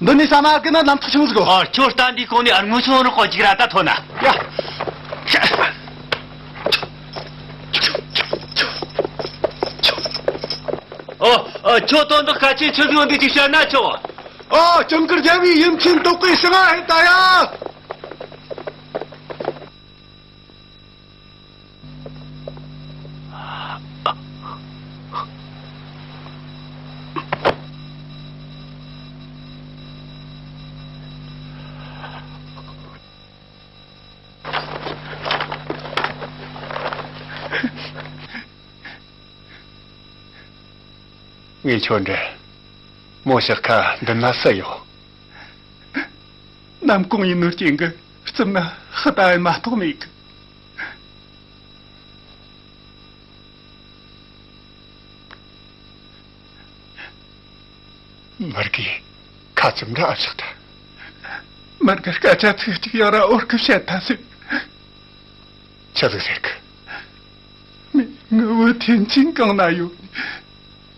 འདི་ནས་ས་མ་ཀི་ན་ལམ་ཐག་ཆུང་ཟིག་གོ། ཨ། ཁྱོད་ལྟ་འདི་གོང་ནས་ཨར་ངོ་ཆུང་རུ་ཁོ་ཅིག་ར་ད་ཐོན་ན། ཡ། ཨོ། ཨ། ཁྱོད་དོན་དག་གལ་ཆེན་ཆི་ཟིག་ཡོད་འདི་ཅིག་བཤད་ན་ཆོག། ཨོ། ཇིང་གུར་རྒྱལ་བའི་ཡུམ་ཆེན་དོག་པའི་ཞིང་ང་ཧེ་ད་ཡ། ངས་ཁྱོད་འདྲི། མོ་ཞག་ཁ་འདི་ན་སུ་ཡོད། ནམ་གུང་ཡིན་ནོ་རྐྱེན་གི་རྩིབ་ན་ཧི་ད་ཡི་མ་གཏོགས་མེད་གི། མར་གི་ཁ་ཙམ་ར་ཨ་བཞག་ད། མར་གི་སྐད་ཆ་ཚིག་གཅིག་ཡང་ར་འོར་གི་བཤད་ད་ཟེར། ཆི་ཟིག་ཟེར་གི། མི་ངའི་བུ་ཐེན་ཅིན་གང་ན་ཡོད།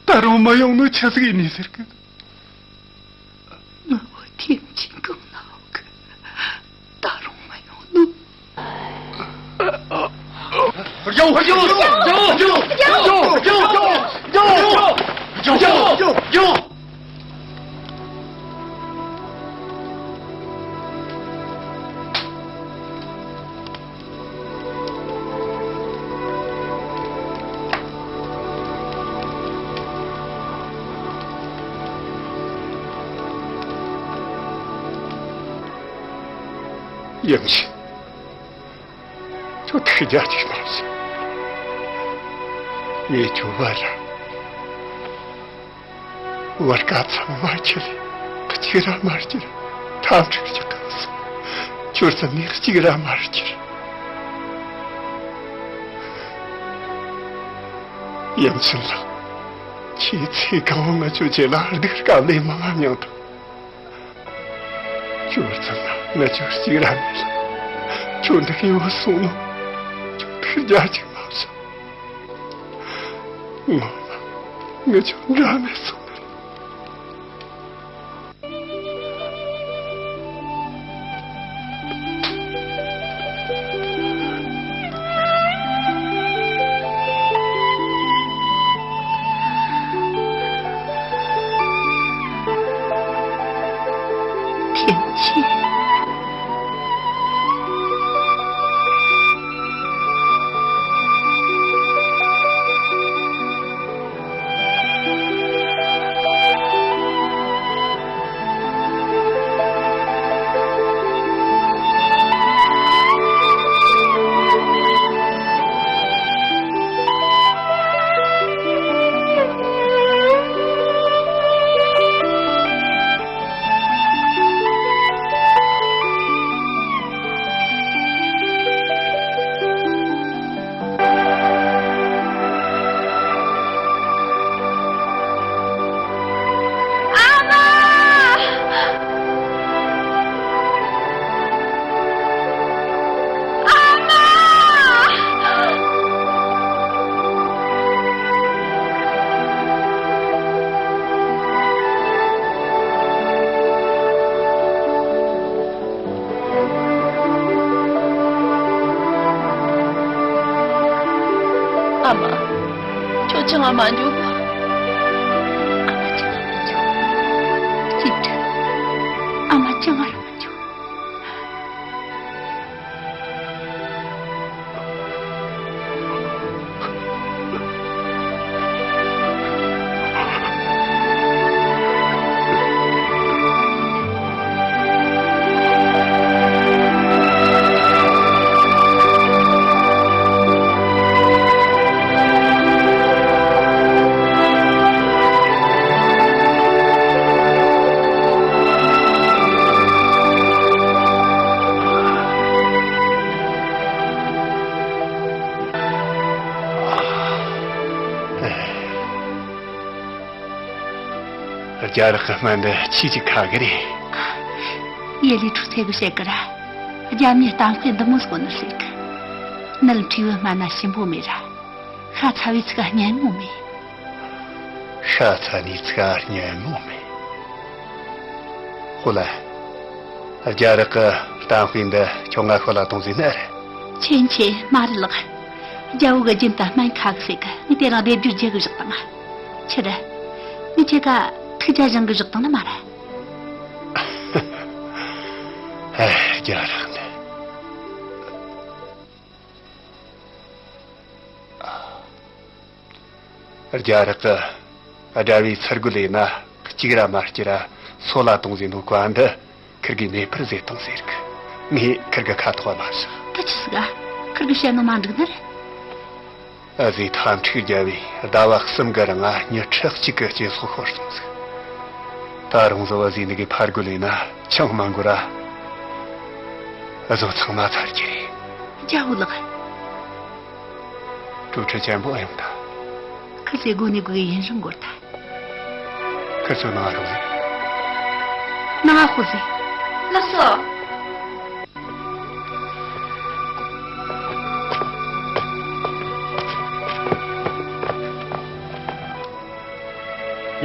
ད་རུང་མ་ཡོང་ནོ་ཆི་ཟིག་ཡིན་ནི་ཟེར་གི། ངའི་བུ་ཐེན་ཅིན་གང་ན་ཡོད་གི། ད་རུང་མ་ཡོང་ནོ། ཡིན་ཞིང་། ཁྱོད་ཐུགས་རྒྱལ་གཅིག་མ་བྱེད། ངས་ཁྱོད་བར་ར། བར་ཀ་ཚང་མ་ཁྱེར་ལས་གཅིག་ར་མ་སྐྱུར། འཐབ་འཁྲུག་གི་སྐབས་སུ་ཁྱོད་ཚོ་ནས་གཅིག་ར་མ་སྐྱུར། ཡུམ་ཆེན་ལགས། ཁྱེད་ཚེ་གང་བོ་ང་ཚོའི་རྗེས་ལ་སྡུག་དཀའ་ལས་མང་ང་མྱངས་ཐལ། ཁྱོད་ཚོ་ལ་ང་ཚོ་གཅིག་ར་མེད་ལ། ཁྱོད་འདི་གའི་བུད་སོང་ནོ། ཁྱོད་ཐུགས་རྒྱལ་གཅིག་མ་བྱེད། ངོ་མ་ངི་ཆོ་འདྲ་མེད་སོང་ནི་རེད། ཐེན་ཅིན། ཨ་མ། ཁྱོད་ཅང་ང་མ་འཇུག་ཨ་མ་ཅང་ང་མ་འཇུག་ཅི་དྲན། ཨ་མ་ཅང་ང་ར་མ་འཇུག་རྒྱ་རག་གི་སྨན་འདི་ཆེས་ཅིག་ཁ་གི་རེད། ཡེ་ལི་ཁྲུ་ཚེ་གི་བཤད་གི་ར། རྒྱ་མིའི་གཏམ་དཔེ་འདི་མོ་ཟིག་ནི་ཟེར་གི། ནད་འཁྲུས་པའི་སྨན་ན་ཞིམ་པོ་མེད་ར། ཤ་ཚ་བའི་ཚིག་སྙན་མོ་མེད། ཤ་ཚ་ནི་ཚིག་སྙན་མོ་མེད། ཧོ་ལ། རྒྱ་རག་གི་གཏམ་དཔེ་འདི་ཁྱོད་ང་ཤོད་ལ་གཏོང་ཟིན་ནི་རེད། ཆེན་ཆེ་མ་རེད་ལགས། རྒྱལ་བོ་གི་རྒྱུན་དུ་སྨན་ཁ་གི་ཟེར་གི། ངས་དེ་རིང་སྡེབ་སྦྱོར་བརྒྱབ་གི་བཞག་དང་། ཆི་རེད། ངས་ཁྱེད་ཀ་ཐུགས་རྒྱལ་བཞེངས་གི་བཞག་དང་ནི་མ་རེད། ཨེ། རྒྱ་རག་ནི། རྒྱ་རག་གི་དགྲ་བོས་ཚུར་རྒོལ་ལས་ན་གཅིག་ར་མ་སྐྱེ་ར་སོད་ལ་གཏོང་ཟེར་ནོ་བཀའ་འདི་ཁིར་གིས་མེད་པར་བཟོས་བཏང་ཟེར་གི། ངས་ཁིར་གི་ཁ་ཐོག་མ་བཞག་ད་ཆི་ཟིག་ཨ། ཁིར་གིས་བཤད་ནོ་མ་འགྲིག་ནི་རེད། ཨ་ཟེ་ཐམ་ཕྲུག་རྒྱལ་བོས་ཟླ་བ་གསུམ་གི་རིང་ང་མྱི་ཁྲི་གཅིག་གི་སྐྱེ་སྲོག་ཤོར་སོང་ཟིག་ད་རུང་བཟོ་བ་ཟེ་ནི་གི་ཕར་རྒོལ་ལས་ན་ཆང་མ་འགོར་ར། ཨ་བཟོ་ཚང་མ་ཚར་གྱི་རེད། རྒྱལ་བོ་ལགས། གྲོས་ཁྲིད་ཆེན་པོ་ཨེ་ཡོང་ད། ཁི་ཚེ་དགོས་ནི་དགོས་ཡིན་རུང་འགོར་ད། ཁི་ཚོ་ནང་ང་ཤོག་ཟེ། ནང་ང་ཤོག་ཟེ། ལགས་སོ།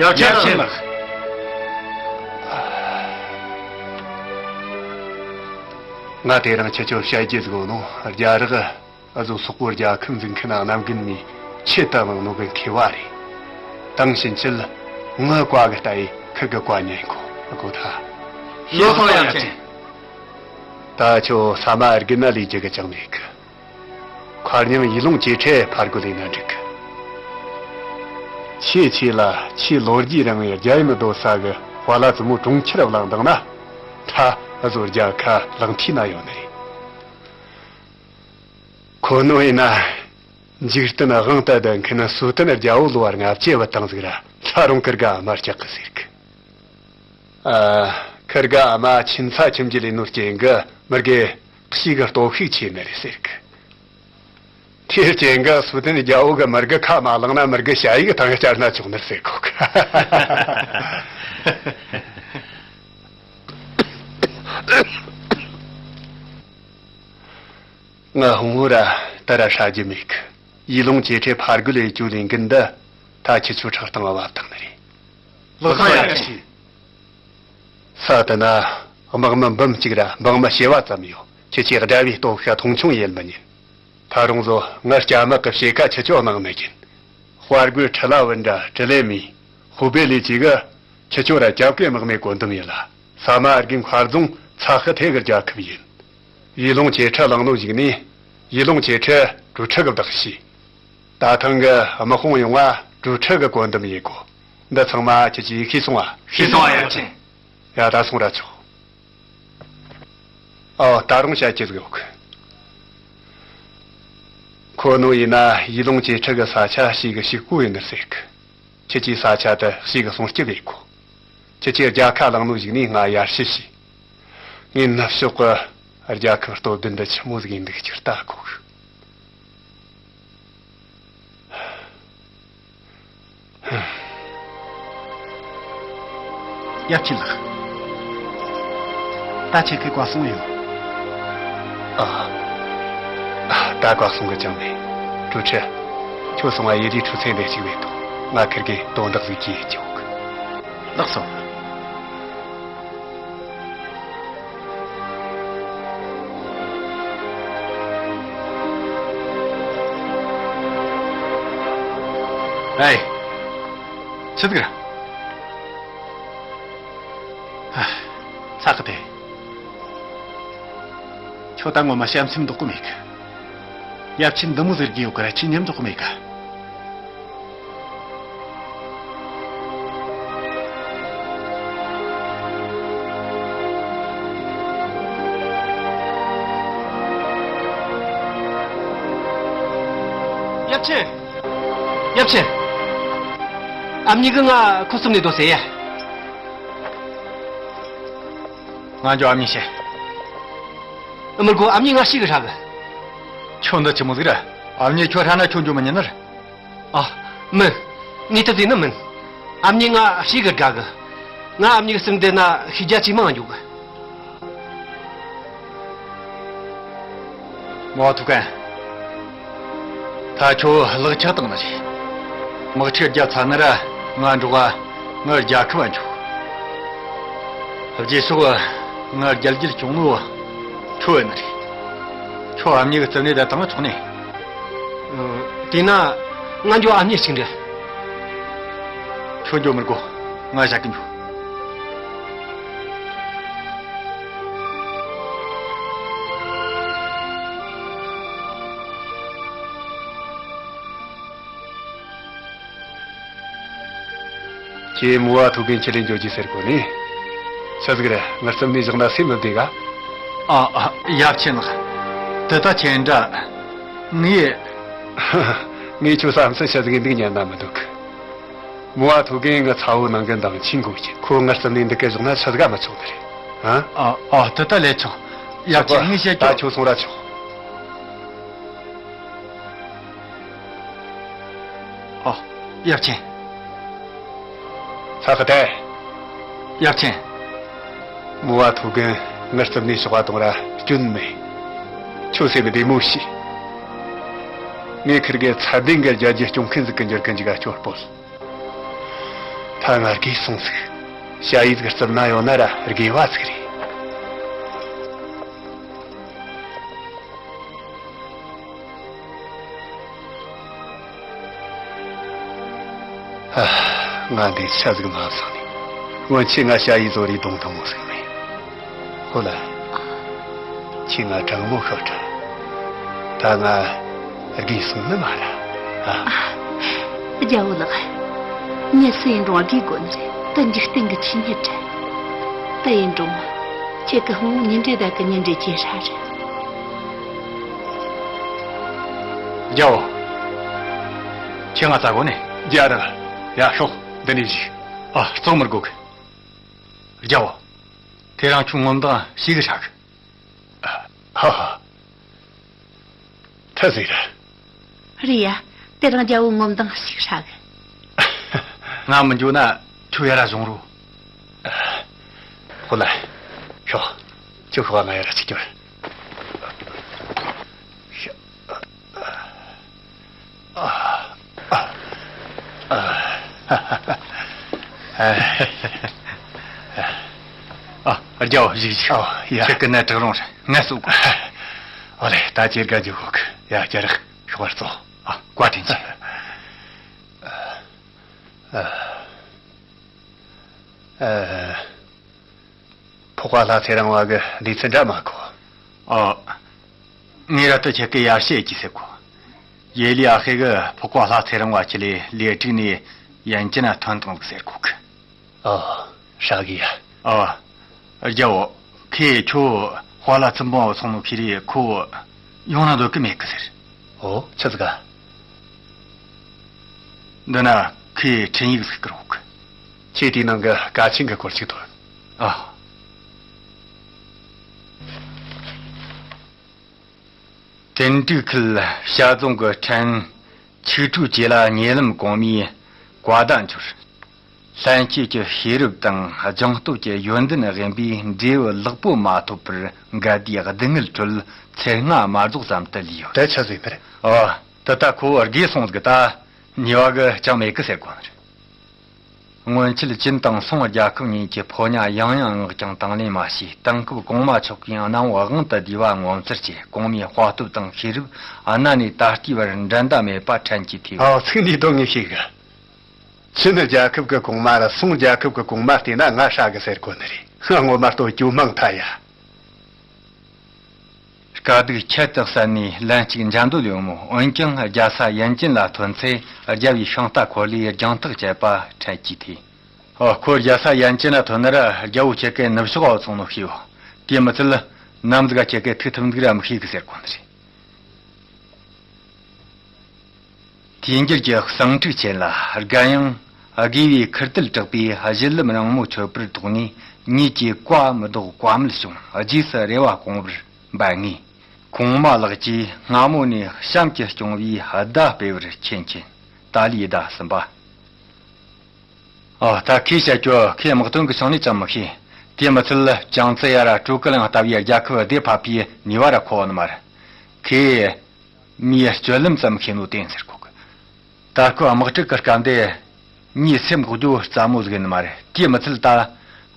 ཡབ་ཆེན་ལགས། ང་དེ་རིང་ཁྱེད་ཆོ་བཤད་རྒྱུ་ཟིག་ཡོད་ནོ། རྒྱ་རག་ཨ་ཟོ་སོག་པོ་རྒྱལ་ཁབ་འཛིན་མཁན་གནམ་རྒན་མའི་ཆེད་དུ་བླངས་ནོ་གི་མཁས་པ་རེད། དེང་ཕྱིན་ཆད་ངའི་བཀའ་གི་ལྟ་ཡི་ཁིར་གི་བཀའ་ཉན་གོ། གོ་ཐལ། ལགས་སོ་ཡབ་ཆེན། ད་ཁྱོད་ས་མ་རྒན་ན་ལས་རྒྱུ་གི་ཅང་མེད་གི། མཁར་རྙིང་ཡི་ལུང་ཅེ་ཁྲེ་ཕར་རྒོལ་ལས་ན་འགྲིག་གི། ཆེ་ཆེ་ལ་ཆེ་ལོ་རྒྱུས་རིང་བའི་རྒྱ་ཡི་མི་སྡོད་ས་གི་དཔའ་ལ་བཙུན་མོ་གྲོང་ཁྱེར་བླངས་བཏང་ན། ད་ཨ་ཟོ་རྒྱལ་ཁ་ལག་མཐིལ་ན་ཡོད་ནི་རེད། ཁོ་ནོ་ཡིན་ན། འཇིག་རྟེན་དབང་དུ་ལྡན་མཁན་སུ་ཏན་རྒྱལ་བོ་ལོ་བར་ལྔ་བཅུ་བུད་བཏང་ཟིག་ར། ད་རུང་ཁིར་གི་ཨ་མ་སྐྲག་གི་ཟེར་གི། ཨ། ཁིར་གི་ཨ་མ་ཁྱིམ་ཚ་ཁྱིམ་རྒྱུད་ལས་ནོ་རྐྱེན་གི་མིར་གི་གཤིས་གི་སྟོབས་ཤུགས་ཆེ་ནི་རེད་ཟེར་གི། དེའི་རྐྱེན་གི་སུ་ཏན་རྒྱལ་བོ་གི་མིར་གི་ཁ་མ་བླངས་ན་མིར་གི་ཞ་ཡི་གི་ཐང་བསྐྱར་ན་ཆོག་ནི་རེད་ཟེར་གོ་གི། ང་ཧུང་ཧུ་ར་ད་ར་ཧྲ་རྒྱུ་མེད་གི། ཡི་ལུང་ཅེ་ཁྲེ་ཕར་རྒོལ་ལས་རྒྱུ་ལས་འགན་འདི་ད་ཁྱེད་ཆོ་ཕྲག་སྟེང་ང་བབས་བཏང་ནི་རེད། ལགས་སོ་ཡབ་ཆེན། ས་དེ་ན་དམག་མི་འབུམ་གཅིག་ར་འབངས་མི་བྱེ་བ་ཙམ་ཡོད། ཁྱེད་ཆོས་དགྲ་བོའི་སྟོབས་ཤུགས་མཐོང་ཆུང་ཡེད་མི་ཉན། ད་རུང་བཟོ་ངའི་སྐྱ་དམག་གི་ཕྱེད་ཀ་ཁྱེད་ཆོ་གནང་ནི་ཡིན། དཔའ་རྒོད་ཁྲི་ལ་བུན་དྲ་ཀྲི་ལེ་མི། ཧུ་པེ་ལི་ཅི་གི་ཁྱེད་ཆོ་ར་རྒྱབ་ཀའི་དམག་མི་བཀོད་འདོམས་ཡིན་ལ། ས་མ་རྒན་མཁར་རྫོང་ཚ་ཧི་ཐེ་གི་རྒྱལ་ཁབ་ཡིན། ཡི་ལུང་ཅེ་ཁྲི་བླངས་ནོ་ཞིག་ནི། ཡི་ལུང་ཅེ་ཁྲི་གྲུ་ཁྲི་གི་བདག་བྱས། ད་ཐེངས་གི་དམག་དཔུང་ཡོང་བ་གྲུ་ཁྲི་གི་བཀོད་འདོམས་ཡེད་གོ། འདི་ཚང་མ་ཁྱེད་ཀྱིས་ཤེས་སོང་ང་། ཤེས་སོང་ང་ཡབ་ཆེན། ཡ་ད་སོང་ར་ཆོག་ཨོ་ད་རུང་བཤད་རྒྱུ་ཟིག་ཡོད་གི། ཁོ་ནོ་ཡིན་ན་ཡི་ལུང་ཅེ་ཁྲི་གི་ས་ཆ་ཞིག་གི་ཞིག་པོ་ཡིན་ནི་ཟེར་གི། ཁྱེད་ཀྱིས་ས་ཆ་དེ་ཞིག་གི་སྲུང་སྐྱོབ་ཡེད་གོ། ཁྱེད་ཀྱིས་རྒྱལ་ཁ་བླངས་ནོ་ཞིག་ནས་ང་ཡར་ཞུ་ཞུས། ངས་ནུབ་ཕྱོགས་གི་རྒྱལ་ཁབ་སྟོབས་ལྡན་འདི་ཆི་མོ་ཟིག་ཡིན་འདུག་ཅིག་ལྟ་གོ་གི། ཡབ་ཆེན་ལགས། ད་ཁྱེད་ཀྱི་བཀའ་གསུང་ཡོད། ཨ། ད་བཀའ་གསུང་གི་ཅང་མེད། གྲུ་ཁྲི། ཁྱོད་སོང་ང་ཡེ་ལི་ཁྲུ་ཚེ་འདི་གཅིག་བས་ཐོངས། ང་ཁིར་གི་དོན་དག་ཟིག་གིས་ཆོག་གི། ལགས་སོ། ཨེ། ཆི་ཟིག་ར། ཧ། ཚ་གི་དེ། ཁྱོད་ད་ངོ་མ་བྱམས་སེམས་འདུག་གི་མེད་གི། ཡབ་ཆེན་འདི་མོ་ཟེར་གི་ཡོད་གི་ར་ཁྱེད་ཉམས་འཇོག་གི་མེད་གི། ཡབ་ཆེན། ཡབ་ཆེན། ཨ་མྱེས་གི་ང་ཁུ་སིམ་ནས་སྡོད་ཟེར་ཡ། ང་འགྱོ་ཨ་མྱེས་བཤད། ཨ་མི་དགོ། ཨ་མྱེས་ང་ཤི་གི་ཧྲ་གི། ཁྱོད་འདི་ཆི་མོ་ཟིག་ར། ཨ་མྱེས་ཁྱོད་ཧྲ་ན་ཁྱོད་འགྱོ་མི་ཉན་ནི་ར། ཨ། མིན། ངས་དེ་ཟེར་ནི་མིན། ཨ་མྱེས་ང་ཤི་གི་དགའ་གི། ང་ཨ་མྱེས་གི་རྩིབ་འདི་ན་ཤི་རྒྱ་ཇེ་མང་འགྱོ་གི། མོ་ཐུ་ཀན། ད་ཁྱོད་ལག་ཆགས་བཏང་ནི་རེད། དམག་འཁྲུག་རྒྱག་ཚར་ན་ར་ང་འགྲོ་ག་ངའི་རྒྱལ་ཁབ་འགྱོ། རྗེས་ཕྱོགས་ང་རྒྱལ་རྒྱུད་སྐྱོང་ནོ་ཁྱོད་ཡིན་ནི་རེད། ཁྱོད་ཨ་མྱེས་གི་རྩིབ་ནས་བསྡད་བཏང་ཆོག་ནས། ཨ། དེས་ན་ང་འགྱོ་ཨ་མྱེས་གཅིག་འདྲ། ཁྱོད་འགྱོ་མི་དགོས། ང་བཞག་གི་འགྱོ། ཁྱེད་མུ་བ་ཐུག་གིན་ཁྱེད་ལས་འགྱོ་རྒྱུ་ཟེར་གོ་ནི། ཆི་ཟིག་རེད། ངའི་རྩིབ་ནས་བཞག་ན་སེམས་མི་བདེ་ག། ཨ་ཨ། ཡབ་ཆེན་ལགས། དེ་ད་ཁྱེད་འདྲ། ངས། ངས་ཁྱོད་བསམ་ཚུལ་ཆི་ཟིག་འདུག་ཉན་ན་མི་འདུག། མུ་བ་ཐུག་གིན་ངའི་ཚ་བོ་ནང་གི་འདང་ཆེན་གོ་ཁྱེད། ཁོ་ངའི་རྩིབ་ནས་འདི་ག་བཞག་ན་ཆི་ཟིག་ག་མི་ཆོག་ནི་རེད། ཨ། ཨ་ཨ། དེ་ད་ལས་ཆོག། ཡབ་ཆེན། ངས་བཤད་ད་རྒྱུ། ཁྱོད་སོང་ར་ཆོག། ཨོ། ཡབ་ཆེན། ཚ་ཁ་ཏེ། ཡབ་ཆེན། མུ་བ་ཐུག་གིན་ངའི་རྩིབ་ནས་ཞོགས་པ་གཏོང་ར་སྐྱོན་མེད། ཁྱོད་སེམས་བདེ་མོ་བྱོས། ངས་ཁིར་གེ་ཚད་ལྡན་གི་རྒྱལ་རྒྱུད་སྐྱོང་མཁན་ཟིག་གི་འགྱུར་གི་འཇུག་ག་སྐྱོར་སྤོལ། ད་ང་རྒས་སོང་ཟིག། ཞ་ཡིས་ཟིག་རྩིབ་ན་ཡོད་ན་ར་དགེ་བ་ཟིག་རེད། ཨ། ང་འདི་ཆ་ཟིག་མ་བཟང་ནི། སྔོན་ཆད་ང་ཞ་ཡི་བཟོ་རིག་གདོང་ཐུང་མོ་ཟིག་མེད། ཧོ་ལ། ཁྱེད་ང་དྲང་མོ་ཤོད་དྲ། ད་ང་རྒས་སོང་ནི་མ་ར། ཨ། རྒྱལ་བོ་ལགས། མྱི་སུ་ཡིན་རུང་རྒས་དགོས་ནི་རེད། ད་འཇིག་རྟེན་གྱི་ཆོས་ཉིད་རེད། ད་ཡིན་རུང་། ཁྱེད་ཀྱི་ཕུང་བོ་ཉིན་རེ་ད་གི་ཉིན་རེ་ཇེ་ཧྲ་རེད། རྒྱལ་བོ། ཁྱེད་ང་ཚ་གོ་ནས། རྒྱལ་རབས། ཡ་ཤོག། འདི་ནས་བཞུགས། ཨ། བཙོང་མི་དགོས་གི། རྒྱལ་བོ། དེ་རིང་ཁྱོད་ངོ་མདངས་ཞེ་གི་ཧྲ་གི། ཧ་ཧ། ཐ་ཟིག་ར། རེད་ཡ། དེ་རིང་རྒྱལ་བོ་ངོ་མདངས་ཞེ་གི་ཧྲ་གི། ང་མི་འགྱོ་ན་ཁྱོད་ཡར་ར་བཟུང་རོ། ཧོ་ལ། ཤོག། ཁྱོད་ཤོག། ང་ཡར་ར་ཅིག་སྐྱོར། ཨ། རྒྱལ་བོ་བཞུགས་བཞུགས། ཨོ་ཡ། ཁྱེད་ཀྱི་ནད་དྲག་རུང་རེད། ངལ་གསོ་དགོས། ཨོ་ལེ། ད་ཁྱེད་དགའ་རྒྱུ་ཤོག། ཡ། རྒྱལ་རག་ཤོག་པར་ཙོ། ཨ། བཀའ་དྲིན་ཆེ། ཨ། ཨ། ཕོ་བ་ལྷ་ཚེ་རིང་བ་གི་ལུས་ཚུལ་འདྲ་མ་གོ། ཨོ། ངས་ར་ཏི་ཁྱེད་ཀྱི་ཡར་བཤད་ཀྱི་ཟེར་གོ། ཡེ་ལི་ཨ་ཧེ་གི་ཕོ་བ་ལྷ་ཚེ་རིང་བ་ཁྱེད་ལས་ལས་དྲུག་ནས་ཡན་ཅིན་ན་ཐོན་བཏང་ཟིག་ཟེར་གོ་གི། ཨོ། ཧྲ་གི་ཡ། ཨོ། རྒྱལ་བོ། ཁོས་ཁྱོད་ཧོ་ལ་ཙུམ་པོ་སོང་ནོ་ཁི་རེ་ཁོ་ཡོང་ན་འདོད་གི་མེད་གི་ཟེར། ཨོ། ཆི་ཟིག་ག། འདི་ན་ཁོས་འཕྲིན་ཡིག་ཟིག་བསྐུར་འོག་གི། ཁྱེད་དེའི་ནང་གི་གལ་ཆེན་གི་སྐོར་ཅིག་ཐོན། ཨ། ཀྲེན་ཀྲིག་ཁུལ་ཞྭ་རྫོང་གི་ཕྲན་ཆིག་ཁྲུའུ་བཅས་ལ་ཉེ་ལམ་གོང་མའི་བཀའ་བརྡ་འབྱོར། ལྷན་སྐྱེས་ཀྱི་ཤེས་རབ་དང་སྦྱངས་སྟོབས་ཀྱི་ཡོན་ཏན་ལྡན་པའི་འབྲས་བུ་ལེགས་པོ་མ་ཐོབ་པར་འགལ་ཟླའི་སྡུག་བསྔལ་ཁྲོད་ཚེ་སྔ་མ་རྫོགས་ཙམ་དུ་ལུས་ཡོད། དེ་ཆི་ཟིག་ནི་རེད། ཨ། དེ་ད་ཁོ་བོ་རྒས་སོང་ཟིག། ད་ཉེས་པ་གི་ཅང་མེད་གི་ཟེར་གོ་ནི་རེད། སྔོན་ཆད་ཅིན་དང་སུང་རྒྱལ་ཁབ་གཉིས་ཀྱི་ཕོ་ཉ་ཡང་ཡང་མངགས་ཀྱང་དང་ལེན་མ་བྱས། དེང་སྐབས་གོང་མ་མཆོག་གིས་གནམ་འོག་དབང་དུ་བསྡུས་པ་ངོ་མཚར་ཆེ། གོང་མའི་དཔའ་སྟོབས་དང་ཤེས་རབ་གནའ་ནས་ད་ལྟའི་བར་འགྲན་ཟླ་མེད་པ་ཕྲན་གྱིས་ཐེབས། ཨ། ཚིག་འདིའི་དོན་ངས་ཤེས་གི། ཆིན་རྒྱལ་ཁབ་ཀྱི་གོང་མ་ར་སུང་རྒྱལ་ཁབ་ཀྱི་གོང་མ་བལྟས་ན་ང་ཧྲ་གི་ཟེར་གོ་ནི་རེད། ང་ངོ་མ་ལྟོས་སྐྱོ་མང་ཐལ་ཡ། དཀའ་སྡུག་ཁྱད་དུ་བསད་ནས་ལན་གཅིག་འཇམ་འདོད་ཡོང་མོད། འོན་ཀྱང་རྒྱལ་ས་ཡན་ཅིན་ལ་ཐོན་ཚེ་རྒྱལ་བོའི་ཤིང་རྟ་འཁོར་ལོས་རྒྱང་ཐག་བཅད་པ་འཕྲལ་གྱིས་ཐོས། ཨོ། ཁོ་རྒྱལ་ས་ཡན་ཅིན་ལ་ཐོན་ན་ར་རྒྱལ་བོ་ཁྱེད་ཀའི་ནུབ་ཕྱོགས་འོག་སོང་ནོ་ཤེས་ཡོད། དེ་མི་ཚད་ནམ་ཟིག་ག་ཁྱེད་ཀའི་ཐུག་ཐུབ་འདུག་ར་མི་ཤེས་གི་ཟེར་གོ་ནི་རེད། དུས་འགྱུར་གྱི་གསང་འཁྲུག་ཆེན་ལ་རྒན་ཡང་དགེ་བའི་ཁུར་དལ་དྲག་པོས་གཞི་ལམ་རིང་མོ་ཆོད་པར་དོགས་ནས་ཉིད་ཀྱིས་བཀའ་མི་ལྡོག་བཀའ་མོལ་བྱུང་། རྗེས་སུ་རེ་བ་སྐོང་བར་འབད་ངེས། གོང་མ་ལགས་ཀྱིས་སྔ་མོ་ནས་གཤམ་གྱི་སྐྱོང་བའི་བརྡ་སྤེལ་བར་མཁྱེན་མཁྱེན། ཏཱ་ལའི་བརྡ་གསུམ་པ། ཨ། ད་ཁོས་བཤད་རྒྱུ་ཁོས་དམག་དོན་གྱི་ཕྱོགས་ནས་ཅང་མི་ཤེས། དེ་མི་ཚད་ཅང་ཙེ་ཡ་ར་ཀྲུའུ་ཀི་ལིང་ལྟ་བུའི་རྒྱལ་ཁབ་བདེ་ཕབ་པའི་ནུས་པ་ར་ཁོ་བ་ནི་མ་རེད། ཁོས་མིའི་སྤྱོད་ལམ་ཙམ་ཤེས་ནོ་དེ་ཡིན་ཟེར་གོ་གི། ད་ཁོ་དམག་འཁྲུག་གི་སྐབས་འདི་ངའི་སེམས་འགུག་རྒྱུ་སླ་མོ་ཟིག་ཡིན་ནི་མ་རེད། དེ་མི་ཚད་ད་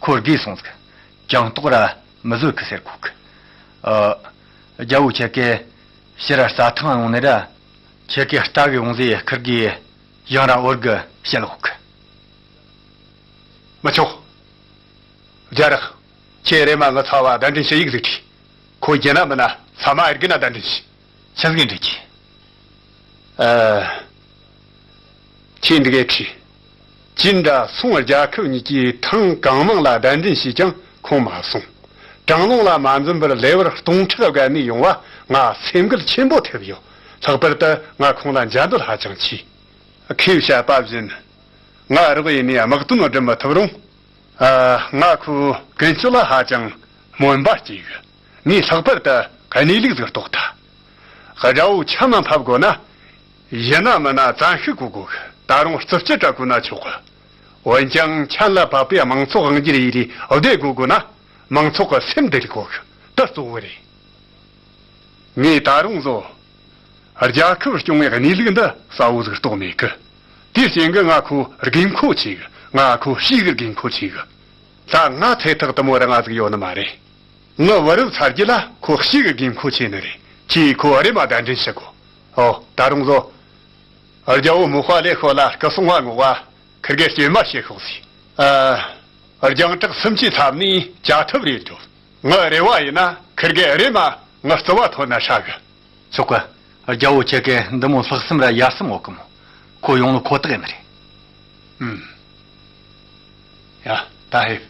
ཁོ་རྒས་སོང་ཟིག། ཅང་ཏོག་ར་མི་བཟོད་གི་ཟེར་གོ་གི། ཨ། རྒྱལ་བོ་ཁྱེད་ཀྱིས་ཕྱིར་ར་རྩྭ་ཐང་ཡོང་ནི་ར། ཁྱེད་ཀྱིས་ལྟ་གི་ཡོང་ཟེ་ཁིར་གི་ཡང་ར་འོར་གི་བཤད་གོ་གི། མི་ཆོག། རྒྱ་རག་ཁྱེད་རེམ་མ་ངའི་ཚབ་བ་གདན་འདྲེན་ཞུ་ཡིག་ཟིག་བྲིས། ཁོ་རྒྱུ་ན་མིན་ན་ཚང་མ་ཨེར་གི་ན་གདན་འདྲེན་ཞུ། ཆི་ཟིག་འདྲི་རྒྱུ། ཨ། ཁྱེད་འདི་གས་བྲིས། ཅིན་དྲ་སུང་རྒྱལ་ཁབ་གཉིས་ཀྱིས་ཐེངས་གང་མང་ལ་གདན་འདྲེན་བྱས་ཀྱང་ཁོང་མ་སོང་། ཀྲང་ལུང་ལ་མ་འཛེམ་པར་ལེ་བར་སྟོང་ཕྲག་བརྒལ་ནས་ཡོང་བ་ང་སེམས་འགུལ་ཆེན་པོ་ཐེབས་ཡོད། ལྷག་པར་དུ་ང་ཁོང་ལ་འཇའ་འདོད་ཧ་ཅང་ཆེ། ཁོས་བཤད་པ་བཞིན། ང་རོགས་ཡིན་ནས་དམག་དོན་སྒྲུབ་མི་ཐུབ་རུང་། ཨ། ང་ཁོའི་ཀུན་སྤྱོད་ལ་ཧ་ཅང་སྨོན་པ་སྐྱེས་ཡོད། ངས་ལྷག་པར་དུ་གནས་ལུགས་ཟིག་རྟོགས་ཐལ། དགྲ་བོ་ཆམ་མ་ཕབ་དགོས་ན། ཡིན་ན་མིན་ན་བཙན་ཤུགས་དགོས་དགོས། ད་རུང་རྩུབ་སྤྱོད་སྤྲད་དགོས་ན་ཆོག་གི། འོན་ཀྱང་ཆམ་ལ་ཕབ་པའི་དམངས་ཚོགས་དབང་སྒྱུར་ཡེ་རེ་བདེ་དགོས་དགོས་ན། མང་ཚོགས་ཀྱི་སེམས་བདེ་དགོས་གི། དེ་གཙོ་བོ་རེད། ངས་ད་རུང་བཟོ། རྒྱལ་ཁབ་སྐྱོང་བའི་གནས་ལུགས་འདི་གསལ་བོ་ཟིག་རྟོགས་མེད་གི། དེའི་རྐྱེན་གྱིས་ང་ཁོ་དགོས་མཁོ་ཆེ་གི། ང་ཁོ་ཤེས་གི་དགོས་མཁོ་ཆེ་གི། ད་ང་ཚེ་ཐག་དེ་མོ་རིང་ང་ཟིག་ཡོད་ནི་མ་རེད། ངའི་བུ་རབས་ཚ་རྒྱུད་ལ་ཁོ་ཤེས་གི་དགོས་མཁོ་ཆེ་ནི་རེད། ཁྱེད་ཁོ་རེམ་མ་གདན་འདྲེན་ཞུ་དགོས། ཨོ། ད་རུང་བཟོ། རྒྱལ་བོ་མོ་ཧྥ་ལེ་ཤོ་ལ་སྐུ་སྲུང་བ་ངོ་བ། ཁིར་གེ་སྐྱེལ་མ་བྱེད་ཤོག་ཟེར། ཨ། རྒྱང་གྲགས་སུམ་ཅུའི་ཚབ་ནས་བཅའ་ཐབས་རེ་འགྲོ། ངའི་རེ་བ་ཡིན་ན་ཁིར་གེ་རེམ་མ་ངའི་རྩིབ་བ་ཐོན་ན་ཧྲ་གི། ཆོག་གི། རྒྱལ་བོ་ཁྱེད་ཀྱིས་འདི་མོ་ལྷག་བསམ་ར་ཡར་སེམས་འོག་གི་མོ། ཁོ་ཡོང་ནོ་ཁོ་ཐག་ཡིན་ནི་རེད། ཨུམ། ཡ། ད་ཧེ།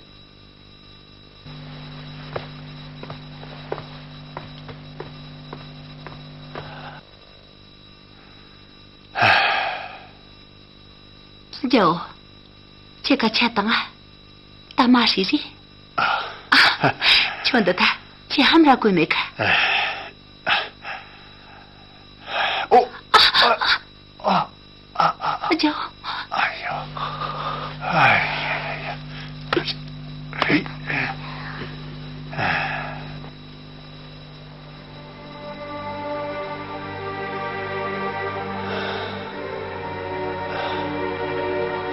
རྒྱལ་བོ། ཁྱེད་ཀ་ཆད་དང་ང་། ད་མ་ཧྲི་རི། ཨ། ཨ། ཁྱོད་འདི་ད་ཁྱེད་ཧམ་ར་གོ་མེད་ཀ། ཨོ། ཨ། ཨ། ཨ། རྒྱལ་བོ། ཨ་ཡ། ཨ་ཡ་ཡ་ཡ།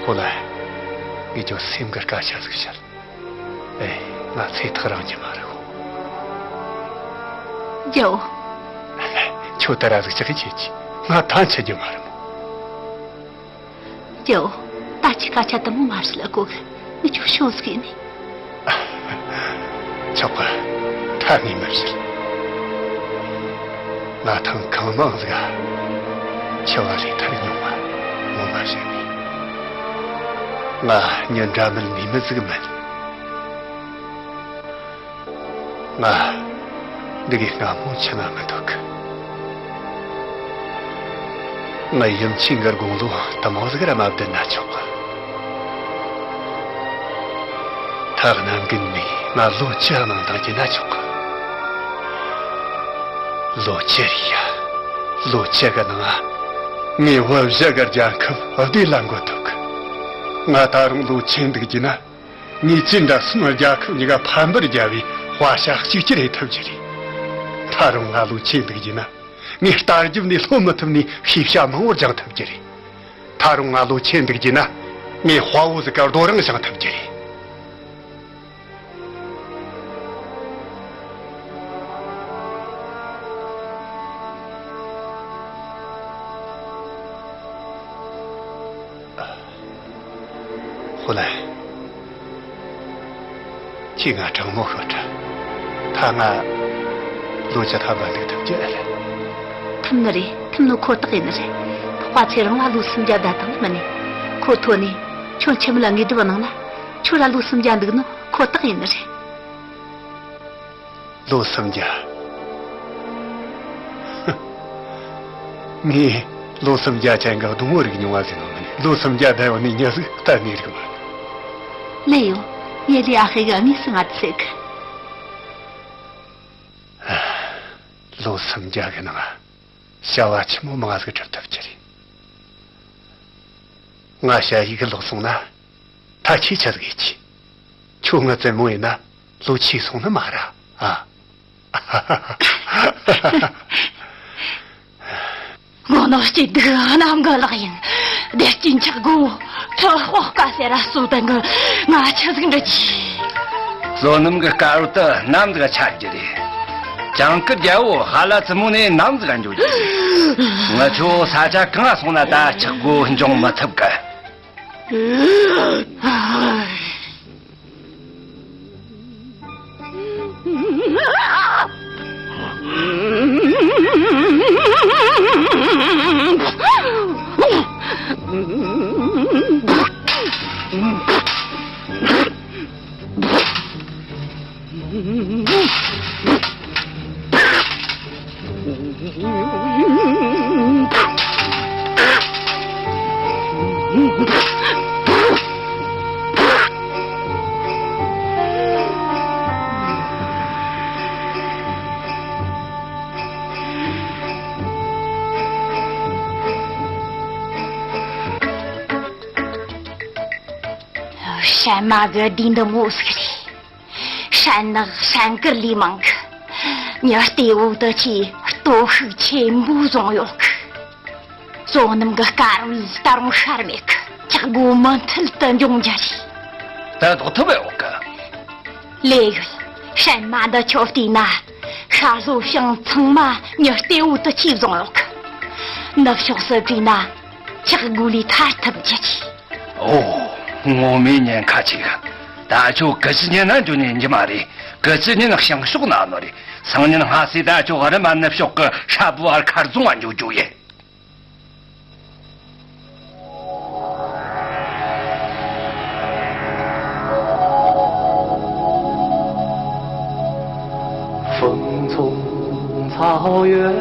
ཧོ་ལ། ངས་ཁྱོད་སེམས་ཀྱི་སྐད་ཆ་ཟིག་བཤད། ཨེ། ང་ཚེ་ཐག་རིང་རྒྱུ་མ་རེད་ཧོ། རྒྱལ་བོ། ཁྱོད་ད་ར་ཟིག་ཅི་གི་བྱེད་ཀྱི། ང་ཐང་ཆད་རྒྱུ་མ་རེད་མོ། རྒྱལ་བོ། ད་ཁྱེད་སྐད་ཆ་དེ་མོ་མ་བཤད་ལ་གོ་གི། ངས་ཁྱོད་ཤོད་ཟིག་ཡིན་ནི། ཆོག་གི། ད་ངས་མི་བཤད། ང་ཐང་གང་མང་ཟིག་ག་འཆི་བ་ལས་ཐར་མྱོང་བ་ངོ་མ་བཤད་ནི། ང་མྱི་འདྲ་མིན་ལས་མི་ཟིག་མིན། ང་འདི་གའི་སྔ་མོ་ཆི་ན་མི་འདུག་གི། ང་ཡུམ་ཆེན་གི་དགུང་ལོ་དུ་མ་ཟིག་ར་མ་བསྡད་ན་ཆོག་གི། ཐ་ན་འགན་ནས་ང་ལོ་བཅུ་གནང་དང་རྒྱུ་ན་ཆོག་གི། ལོ་བཅུ་རེད་ཡ། ལོ་བཅུ་གི་ནང་ང་ངས་བུ་བཞི་གི་རྒྱལ་ཁབ་བདེ་ལ་འགོད་ཐུབ་གི། ང་ད་རུང་ལོ་ཆེ་འདུག་རྒྱུ་ན། ངས་ཅི་འདྲ་སོང་རྒྱལ་ཁབ་གཉིས་ཀ་ཕམ་པར་རྒྱབ་པའི་དཔའ་ཤ་གཅིག་གྱུར་ཡེ་ཐུབ་རྒྱུ་རེད། ད་རུང་ང་ལོ་ཆེ་འདུག་རྒྱུ་ན། ངས་རྟ་རྒྱབ་ནས་ལྷོད་མི་ཐུབ་ནས་ཤེས་བྱ་མང་བོ་སྦྱང་ཐུབ་རྒྱུ་རེད། ད་རུང་ང་ལོ་ཆེ་འདུག་རྒྱུ་ན། ངས་དཔའ་བོ་ཟིག་གི་རྡོ་རིང་བཞེངས་ཐུབ་རྒྱུ་རེད། ཧོ་ལན། ཁྱེད་ང་དྲང་མོ་ཤོད་དྲ། ད་ང་ལོ་བཅུ་ཐམ་པ་འདུག་ཐུབ་ཀྱི་ཨེ་རེད། ཐུབ་ནི་རེད། ཐུབ་ནོ་ཁོ་ཐག་ཡིན་ནི་རེད། འཕགས་པ་ཚེ་རིང་ལ་ལོ་སུམ་བརྒྱ་བསྡད་བཏང་ནི་མིན་ནི། ཁོ་ཐོན་ནས་ཁྱོད་འཆི་མེད་ལ་དངོས་གྲུབ་གནང་ན། ཁྱོད་ར་ལོ་སུམ་བརྒྱ་འདུག་ནོ་ཁོ་ཐག་ཡིན་ནི་རེད། ལོ་སུམ་བརྒྱ། ངས་ལོ་སུམ་བརྒྱ་ཅན་གྱི་སྡོང་བོ་རིག་མྱོང་བ་ཟིག་ནོ་མིན། ལོ་སུམ་བརྒྱ་བསྡད་ཡོད་ནི་མྱི་ཟིག་གཏན་ནས་རིག་མ་ནི། ལེ་ཡོ། ཡེ་ལི་ཨ་ཧེ་གི་དངོས་སུ་ང་དུ་ཟེར་གི། ལོ་སུམ་བརྒྱ་གི་ནང་བྱ་བ་ཆི་མོ་མང་ཟིག་སྒྲུབ་ཐུབ་ཀྱི་རེད། ང་ཞ་ཡི་གི་ལོག་སོང་ན། ད་ཁྱེད་ཆི་ཟིག་ཡེད་རྒྱུ། ཁྱོད་ང་བཙུན་མོ་ཡིན་ན་ལོ་ཆེ་སོང་ནི་མ་རེད་ཨ། དགོང་ནག་སྐྱིད་སྡུག་གནམ་གི་ལག་ཡིན། བདེ་སྐྱིད་འཁྱག་སྒོ་ཚོད་དཔག་དཀའ་ཟེར་ར་སོ་དང་གི་ང་ཆི་ཟིག་འདྲི་གྱིས། བསོད་ནམས་ཀྱི་དཀར་རོལ་དུ་ནམ་ཟིག་ཆ་རྒྱུ་རེད། ཇིང་གི་རྒྱལ་པོ་ཧ་ལ་ཙི་མོ་ནས་ནམ་ཟིག་འགྱོ་རྒྱུ་རེད། ང་ཆོ་ས་ཆ་གང་ང་སོང་ན་ད་འཁྱག་སྒོ་འབྱུང་མི་ཐུབ་གི། ཧྲན་མ་གི་དུས་འདི་མོ་ཟིག་རེད། ཧྲན་ནག་ཧྲན་དཀར་ལས་མང་གི། མྱི་སྟེ་འུ་དུ་ཆེ་སྟོབས་ཤུགས་ཆེན་པོ་བཟུང་ཡོད་གི། བསོད་ནམས་ཀྱི་དཀར་བའི་ད་རུང་ཤར་མེད་གི། འཁྱག་སྒོ་མུ་མཐུད་དུ་འབྱུང་རྒྱུ་རེད། ད་ལྡོག་ཐུབ་ཡོད་གི། ལས་ཡོད། ཧྲན་མ་འདི་ཆོ་བལྟས་ན་ཤར་ལྷོ་བྱང་ཚང་མ་མྱི་སྟེ་འུ་དུ་ཆེ་བཟུང་ཡོད་གི། ནུབ་ཕྱོགས་སུ་བྲིས་ན་འཁྱག་སྒོ་ལས་ཐར་ཐུབ་རྒྱུ་རེད། ཨོ། ངོ་མའི་ཉེན་ཁ་ཆེ་གི། ད་ཁྱོད་གི་ཅི་ཉན་ན་འགྱོ་ཉན་གྱི་མ་རེད། གི་ཅི་ཉན་ན་བྱང་ཕྱོགས་ན་ནོ་རེད། སང་ཉིན་སྔ་སེ་ད་ཁྱོད་རི་མ་ནུབ་ཕྱོགས་གི་ཧྲ་བུ་བར་མཁར་རྫོང་ང་འགྱོ་རྒྱུ་ཡིན། 风从草原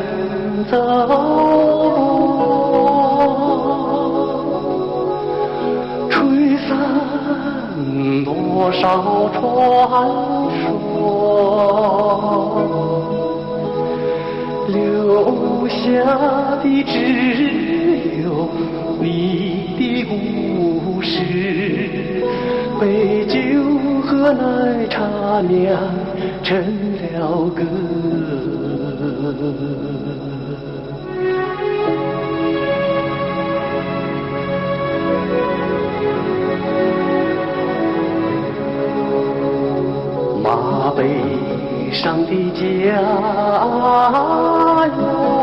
走过，吹散多少传说，留下的只有你的故事，杯酒和奶茶酿成了歌。 马背上的家园。